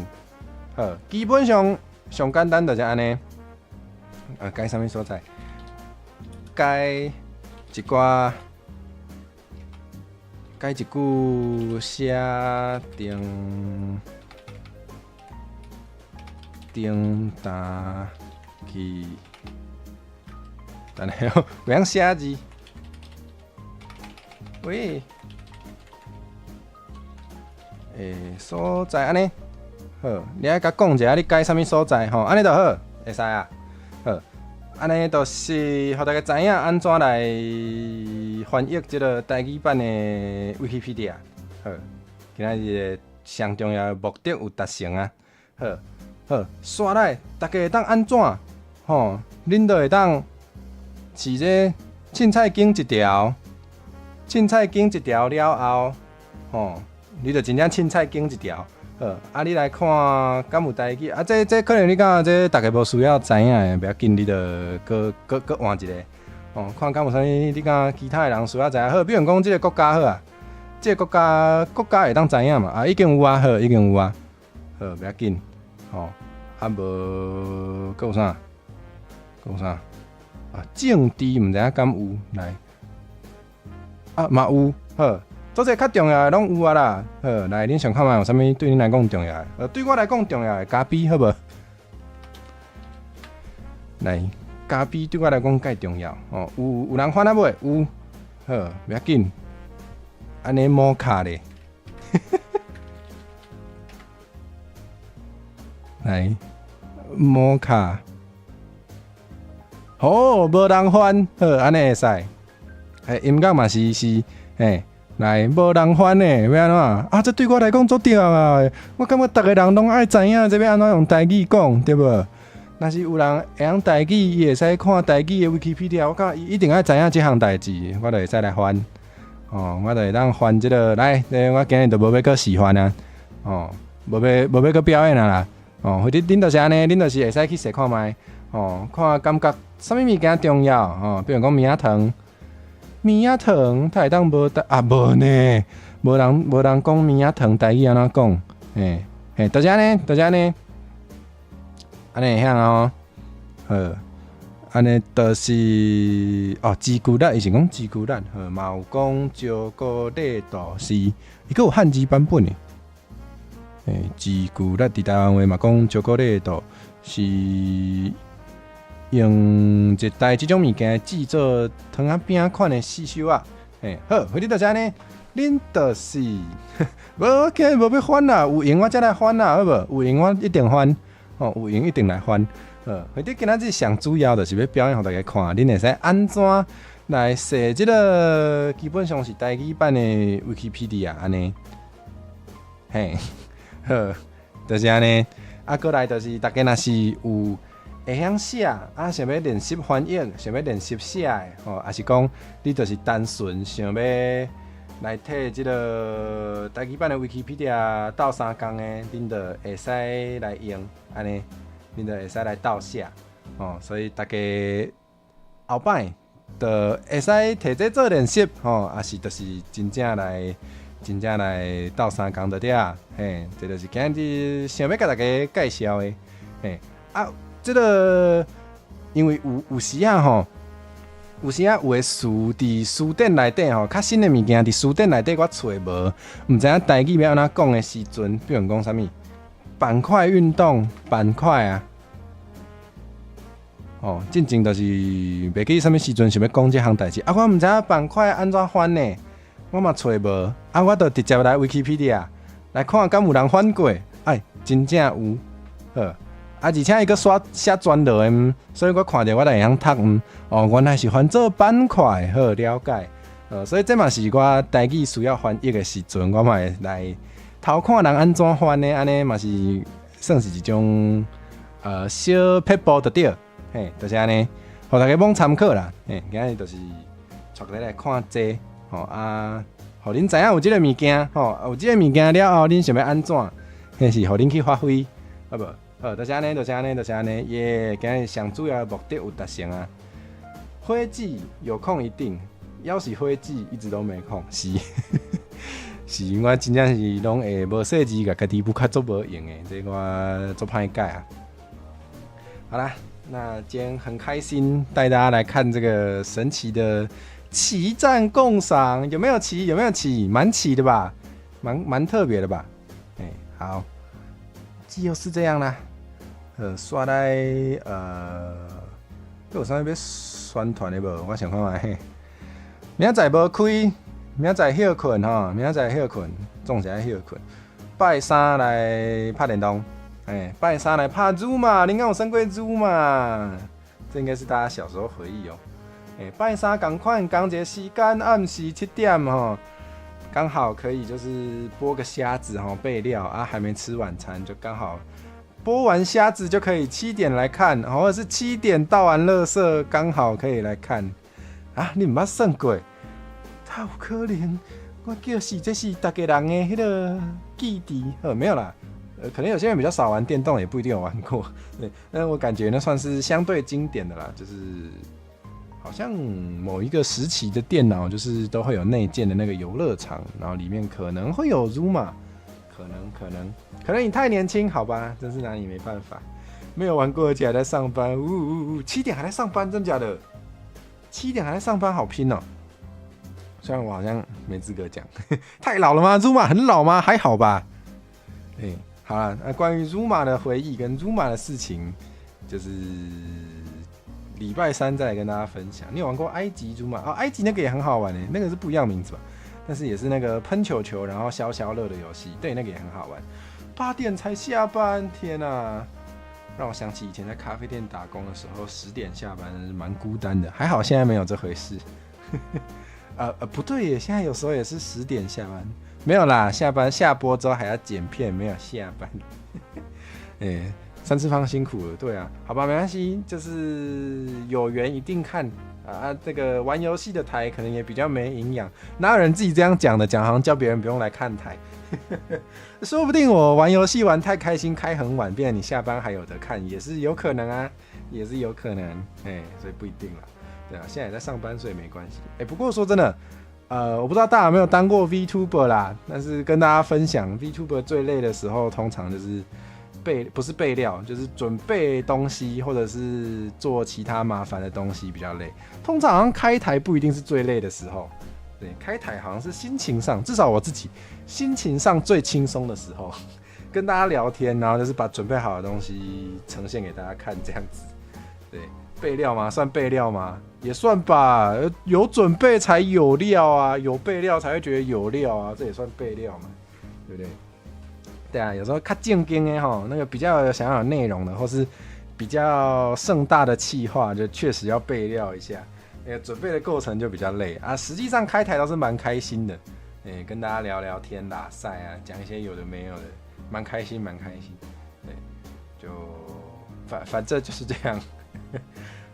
好，基本上上簡單就是按呢，啊，改啥物所在？改一寡。改一句寫中中彈去，等下哦，袂曉寫字。喂，欸，所在按呢，好，你愛共講一下，你改啥物所在吼？按呢就好，會使啊，好。按呢就是予大家知影按怎來翻譯這个台語版的 Wikipedia。好，今仔日的上重要的目的有達成啊。好，好，煞來，大家會當按怎？吼，恁就會當飼這凊彩揀一條，凊彩揀一條了後，吼，你就真正凊彩揀一條。好，啊，你來看，敢有台語？啊，這可能你感覺這逐家無需要知影的，袂要緊，你就閣閣閣換一个，哦，看敢有啥物？你感覺其他的人需要知影？好，比如講這个國家好啊，這个國家國家會當知影嘛？啊，已經有啊，好，已經有啊，好，袂要緊，吼，啊無閣有啥？閣有啥？啊，政治毋知影敢有來？啊，嘛有，好。做這較重要的攏有啊啦，好，來，恁想看覓有啥物對恁來講重要的？對我來講重要的咖啡好無？來，咖啡對我來講蓋重要哦。有人翻啊未？有，好，袂要緊。按呢摩卡咧，來，摩卡，好，無人翻，好，按呢會使。欸，音樂嘛是是，欸。來，無人翻的，欲按怎？啊，這對我來講足重要的。我感覺逐个人攏愛知影，這欲按怎用台語講，對無？若是有人會曉台語，伊會使看台語的 Wikipedia，我感覺伊一定愛知影這項代誌，我就會使來翻。哦，我就會當翻這個來，我今日就無欲閣示範啊，哦，無欲閣表演啊啦，哦，或者恁就是按呢，恁就是會使去踅看覓，哦，看感覺啥物物件重要，哦，比如講棉仔糖，棉仔糖，它會當無啊無呢，無人講棉仔糖台語按怎講，嘿，嘿，就是按呢，就是按呢，按呢會曉哦，好，按呢就是哦，朱古力，伊是講朱古力，好，嘛有講朱古力吐司，伊閣有漢字版本的，欸，朱古力佇台灣話嘛講朱古力吐司，用熱帶這種物件製作糖仔餅款的細修仔，嘿，好，反正就是按呢，恁就是，無，我今日無欲翻啦，有閒我才來翻啦，好無？有閒我一定翻，吼，有閒一定來翻。好，反正今仔日上主要就是欲表演予大家看，恁會使按怎來寫這個基本上是台語版的 Wikipedia 按呢，嘿，好，就是按呢。啊，過來就是大家若是有會曉寫，啊，想欲練習翻譯，想欲練習寫的，吼，抑是講你就是單純想欲來替這個台語版的 Wikipedia 鬥相共的，恁就會使來用，按呢，恁就會使來鬥寫，吼，所以大家後擺就會使提這做練習，吼，抑是就是真正來鬥相共就對啊，嘿，這就是今日想欲共大家介紹的，嘿，啊，這個因為有時仔吼，有時仔有的詞佇辭典內底吼，較新的物件佇辭典內底我揣無，毋知影台語欲按怎講的時陣，比如講啥物板塊運動，板塊啊，哦，進前就是袂記啥物時陣想欲講這項代誌，啊，我毋知影板塊按怎翻呢，我嘛揣無，啊，我就直接來 Wikipedia 來看，敢有人翻過，哎，真正有，好。啊，而且伊閣寫專落的，所以我看著我就會曉讀。哦，原來是翻做板塊，好了解。所以這嘛是我台語需要翻譯的時陣，我嘛會來偷看人按怎翻的，按呢嘛是算是一種小撇步就對，嘿，就是按呢，予大家罔參考啦。嘿，今日就是帶大家來看這，吼啊，予恁知影有這个物件，吼，有這个物件了後，恁想欲按怎，彼是予恁去發揮，好無？好，就是按呢，就是按呢，就是按呢，耶！今日上主要的目的有達成啊。火機有空一定，要是火機一直都沒空，是，是，我真正是攏會無細緻，共家己補較足無閒的，這我足歹改啊。好啦，那今天很開心帶大家來看這個神奇的棋戰共賞，有沒有棋？有沒有棋？蠻奇的吧？蠻特別的吧？哎，好，就是這樣啦。煞來閣有啥物欲宣傳的無？我想看覓。明仔載無開，明仔載歇睏吼，明仔載歇睏，總是愛歇睏。拜三來拍電動，欸，拜三來拍 Zuma，恁敢有耍過 Zuma？這應該是大家小時候回憶哦。欸，拜三仝款仝一个時間，暗時7點吼，剛好可以就是剝個蝦子吼備料啊，還沒吃晚餐就剛好。剝完蝦子就可以7點來看，或者是7點倒完垃圾，剛好可以來看。啊，你毋捌耍過？哪有可能？我叫是這是逐家人的彼个記憶。呵，沒有啦。可能有些人比較少玩電動，也不一定有玩過。對，但我感覺那算是相對經典的啦，就是好像某一個時期的電腦，就是都會有內建的那個遊樂場，然後裡面可能會有 Zuma。可能可能可能你太年輕，好吧，真是拿你沒辦法。沒有玩過，而且還在上班，嗚嗚嗚，7點還在上班，真假的？7點還在上班，好拼哦。雖然我好像沒資格講，太老了嗎？Zuma 很老嗎？還好吧。哎，好了，那關於 Zuma 的回憶跟 Zuma 的事情，就是禮拜三再來跟大家分享。你有玩過埃及 Zuma？哦，埃及那個也很好玩誒，那個是不一樣名字吧？但是也是那個噴球球，然後消消樂的遊戲，對，那個也很好玩。8點才下班，天哪！讓我想起以前在咖啡店打工的時候，10點下班蠻孤單的。還好現在沒有這回事。不對耶，現在有時候也是十點下班，沒有啦，下班下播之後還要剪片，沒有下班。哎，三次方辛苦了，對啊，好吧，沒關係，就是有緣一定看啊。這個玩遊戲的台可能也比較沒營養，哪有人自己這樣講的？講好像叫別人不用來看台，說不定我玩遊戲玩太開心，開很晚，變成你下班還有得看，也是有可能啊，也是有可能，哎，所以不一定啦。對啊，現在也在上班，所以沒關係。哎，不過說真的，我不知道大家有沒有當過 VTuber 啦，但是跟大家分享，VTuber 最累的時候，通常就是備，不是備料，就是準備東西，或者是做其他麻煩的東西比較累。通常好像開台不一定是最累的時候，對，開台好像是心情上，至少我自己心情上最輕鬆的時候，跟大家聊天，然後就是把準備好的東西呈現給大家看，這樣子。對，備料嗎？算備料嗎？也算吧，有準備才有料啊，有備料才會覺得有料啊，這也算備料嘛，對不對？對啊，有時候較正經的吼，那個比較想要有內容的，或是比較盛大的企劃，就確實要備料一下。那個準備的過程就比較累啊。實際上開台倒是蠻開心的，欸，跟大家聊聊天、拉賽啊，講一些有的沒有的，蠻開心，蠻開心。對，就反正就是這樣。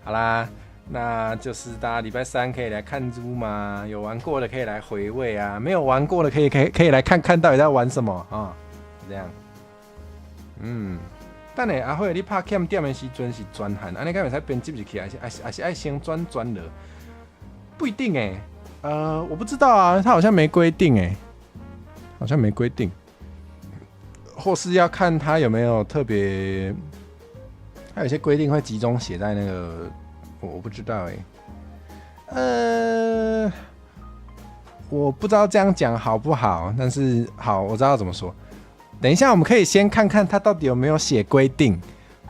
好啦，那就是大家禮拜三可以來看豬嘛，有玩過的可以來回味啊，沒有玩過的可以來看看到底在玩什麼啊。這樣，嗯，等下阿慧，你拍欠點的時陣是全漢，按呢敢會使編輯入去，還是愛先轉全羅？不一定欸，我不知道啊，他好像沒規定欸，好像沒規定，或是要看他有沒有特別，他有些規定會集中寫在那個，我不知道欸，我不知道這樣講好不好，但是好，我知道怎麼說。等一下，我們可以先看看他到底有沒有寫規定，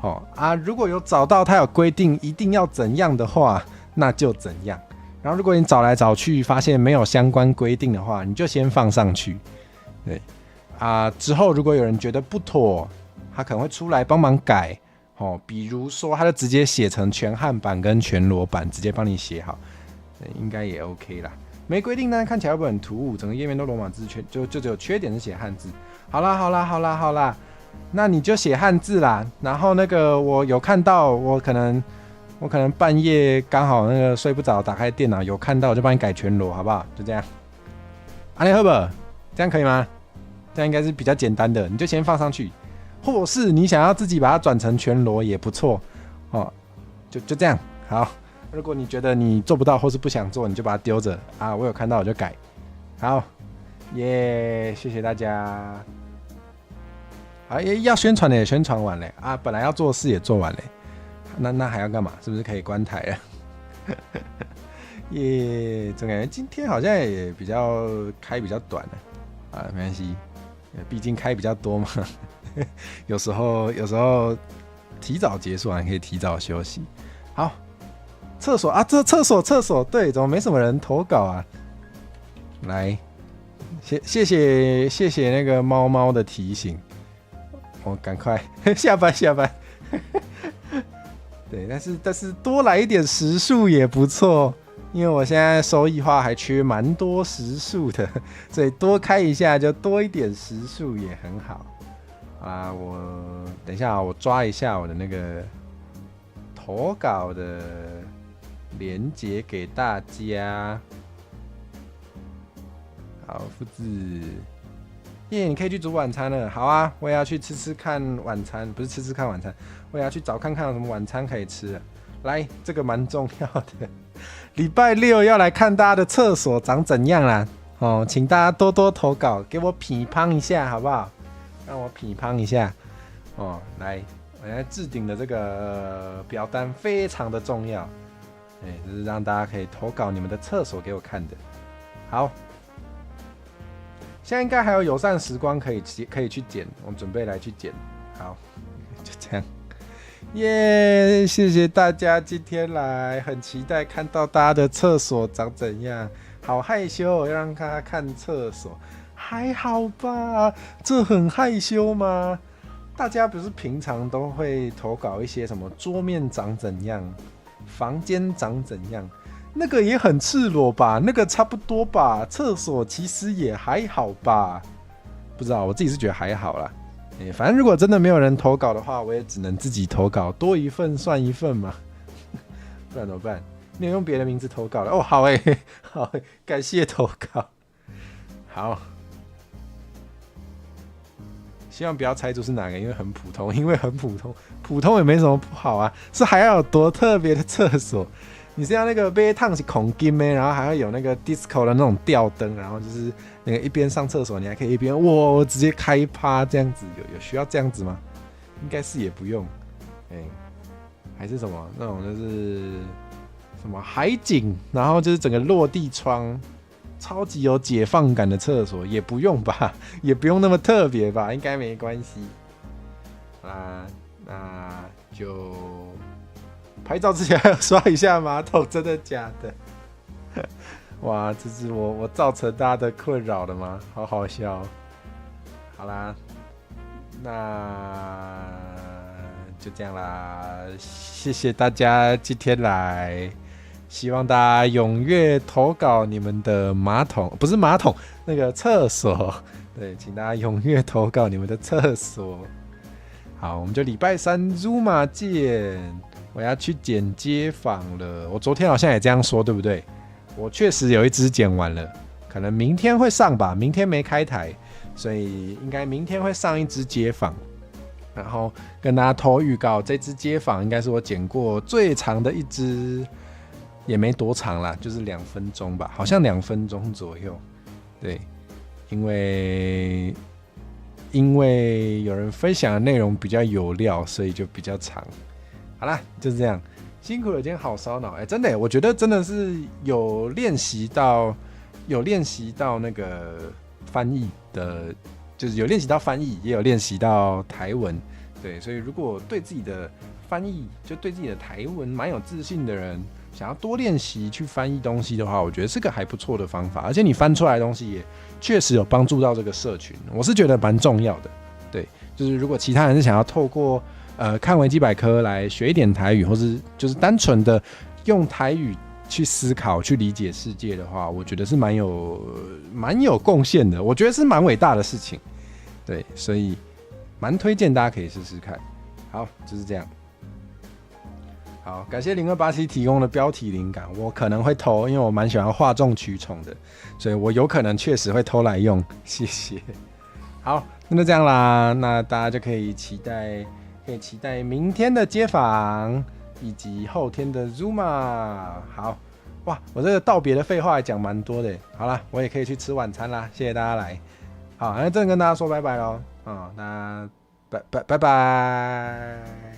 哦啊，如果有找到他有規定一定要怎樣的話，那就怎樣。然後如果你找來找去發現沒有相關規定的話，你就先放上去。對啊，之後如果有人覺得不妥，他可能會出來幫忙改。哦，比如說他就直接寫成全漢版跟全羅版，直接幫你寫好，應該也 OK 啦。沒規定，但是看起來會不會很突兀？整個頁面都羅馬字，全就只有缺點是寫漢字。好啦好啦好啦好啦，那你就寫漢字啦。然後那個我有看到，我可能半夜剛好那個睡不着，打開電腦有看到，我就幫你改全羅，好不好？就這樣。按呢好無？這樣可以嗎？這樣應該是比較簡單的，你就先放上去，或是你想要自己把它轉成全羅也不錯哦。就這樣。好，如果你覺得你做不到或是不想做，你就把它丟着啊。我有看到我就改。好，耶，謝謝大家。啊，要宣傳的也宣傳完了啊，本來要做事也做完了，那還要幹嘛？是不是可以關台了？耶，總感覺今天好像也比較開比較短了啊，沒關係，畢竟開比較多嘛。有時候提早結束還可以提早休息。好，廁所啊，這廁所廁所，對，怎麼沒什麼人投稿啊？來，謝謝那個貓貓的提醒。我趕快下班下班，對，但是多來一點時數也不錯，因為我現在收益化還缺蠻多時數的，所以多開一下就多一點時數也很好。啊，我等一下，我抓一下我的那個投稿的連結給大家。好，複製。耶，你可以去煮晚餐了。好啊，我也要去吃吃看晚餐，不是吃吃看晚餐，我也要去找看看有什麼晚餐可以吃。來，這個蠻重要的。禮拜六要來看大家的廁所長怎樣啦。哦，請大家多多投稿，給我批判一下，好不好？讓我批判一下。哦，來，我現在置頂的這個表單非常的重要，哎，就是讓大家可以投稿你們的廁所給我看的。好。現在應該還有友善時光可以去撿，我們準備來去撿。好，就這樣。耶，謝謝大家今天來，很期待看到大家的廁所長怎樣。好害羞，要讓他看廁所，還好吧？這很害羞嗎？大家不是平常都會投稿一些什麼桌面長怎樣，房間長怎樣？那個也很赤裸吧？那個差不多吧？廁所其實也還好吧？不知道，我自己是覺得還好啦。欸，反正如果真的沒有人投稿的話，我也只能自己投稿，多一份算一份嘛。不然怎麼辦？你有用別的名字投稿了？哦，好欸，好欸，感謝投稿。好，希望不要猜出是哪個，因為很普通，因為很普通，普通也沒什麼不好啊。是還要有多特別的廁所？你是要那個馬桶是孔金的，然後還要有那個 disco 的那種吊燈，然後就是那個一邊上廁所，你還可以一邊哇直接開趴這樣子，有需要這樣子嗎？應該是也不用，哎，還是什麼那種就是什麼海景，然後就是整個落地窗，超級有解放感的廁所也不用吧，也不用那麼特別吧，應該沒關係。啊，那就。拍照之前還要刷一下馬桶，真的假的？哇，這是我造成大家的困擾了嗎？好好笑。好啦，那就這樣啦，謝謝大家今天來，希望大家踴躍投稿你們的馬桶，不是馬桶，那個廁所。對，請大家踴躍投稿你們的廁所。好，我們就禮拜三 Zuma 見。我要去剪街訪了。我昨天好像也這樣說，對不對？我確實有一支剪完了，可能明天會上吧。明天沒開台，所以應該明天會上一支街訪。然後跟大家偷預告，這支街訪應該是我剪過最長的一支，也沒多長啦，就是2分鐘吧，好像兩分鐘左右。對，因為有人分享的內容比較有料，所以就比較長。好啦，就是這樣，辛苦了，今天好燒腦。哎，真的，我覺得真的是有練習到那個翻譯的，就是有練習到翻譯，也有練習到台文。對，所以如果對自己的翻譯，就對自己的台文蠻有自信的人，想要多練習去翻譯東西的話，我覺得是個還不錯的方法。而且你翻出來的東西也確實有幫助到這個社群，我是覺得蠻重要的。對，就是如果其他人是想要透過看維基百科來學一點台語，或是就是單純的用台語去思考、去理解世界的話，我覺得是蠻有貢獻的。我覺得是蠻偉大的事情。對，所以蠻推薦大家可以試試看。好，就是這樣。好，感謝0287提供的標題靈感，我可能會偷，因為我蠻喜歡譁眾取寵的，所以我有可能確實會偷來用。謝謝。好，那就這樣啦，那大家就可以期待明天的街訪，以及後天的 Zuma。好，哇，我這個道別的廢話還講蠻多的。好啦，我也可以去吃晚餐啦，謝謝大家來。好，那真的跟大家說拜拜嘍。啊，那拜拜拜拜。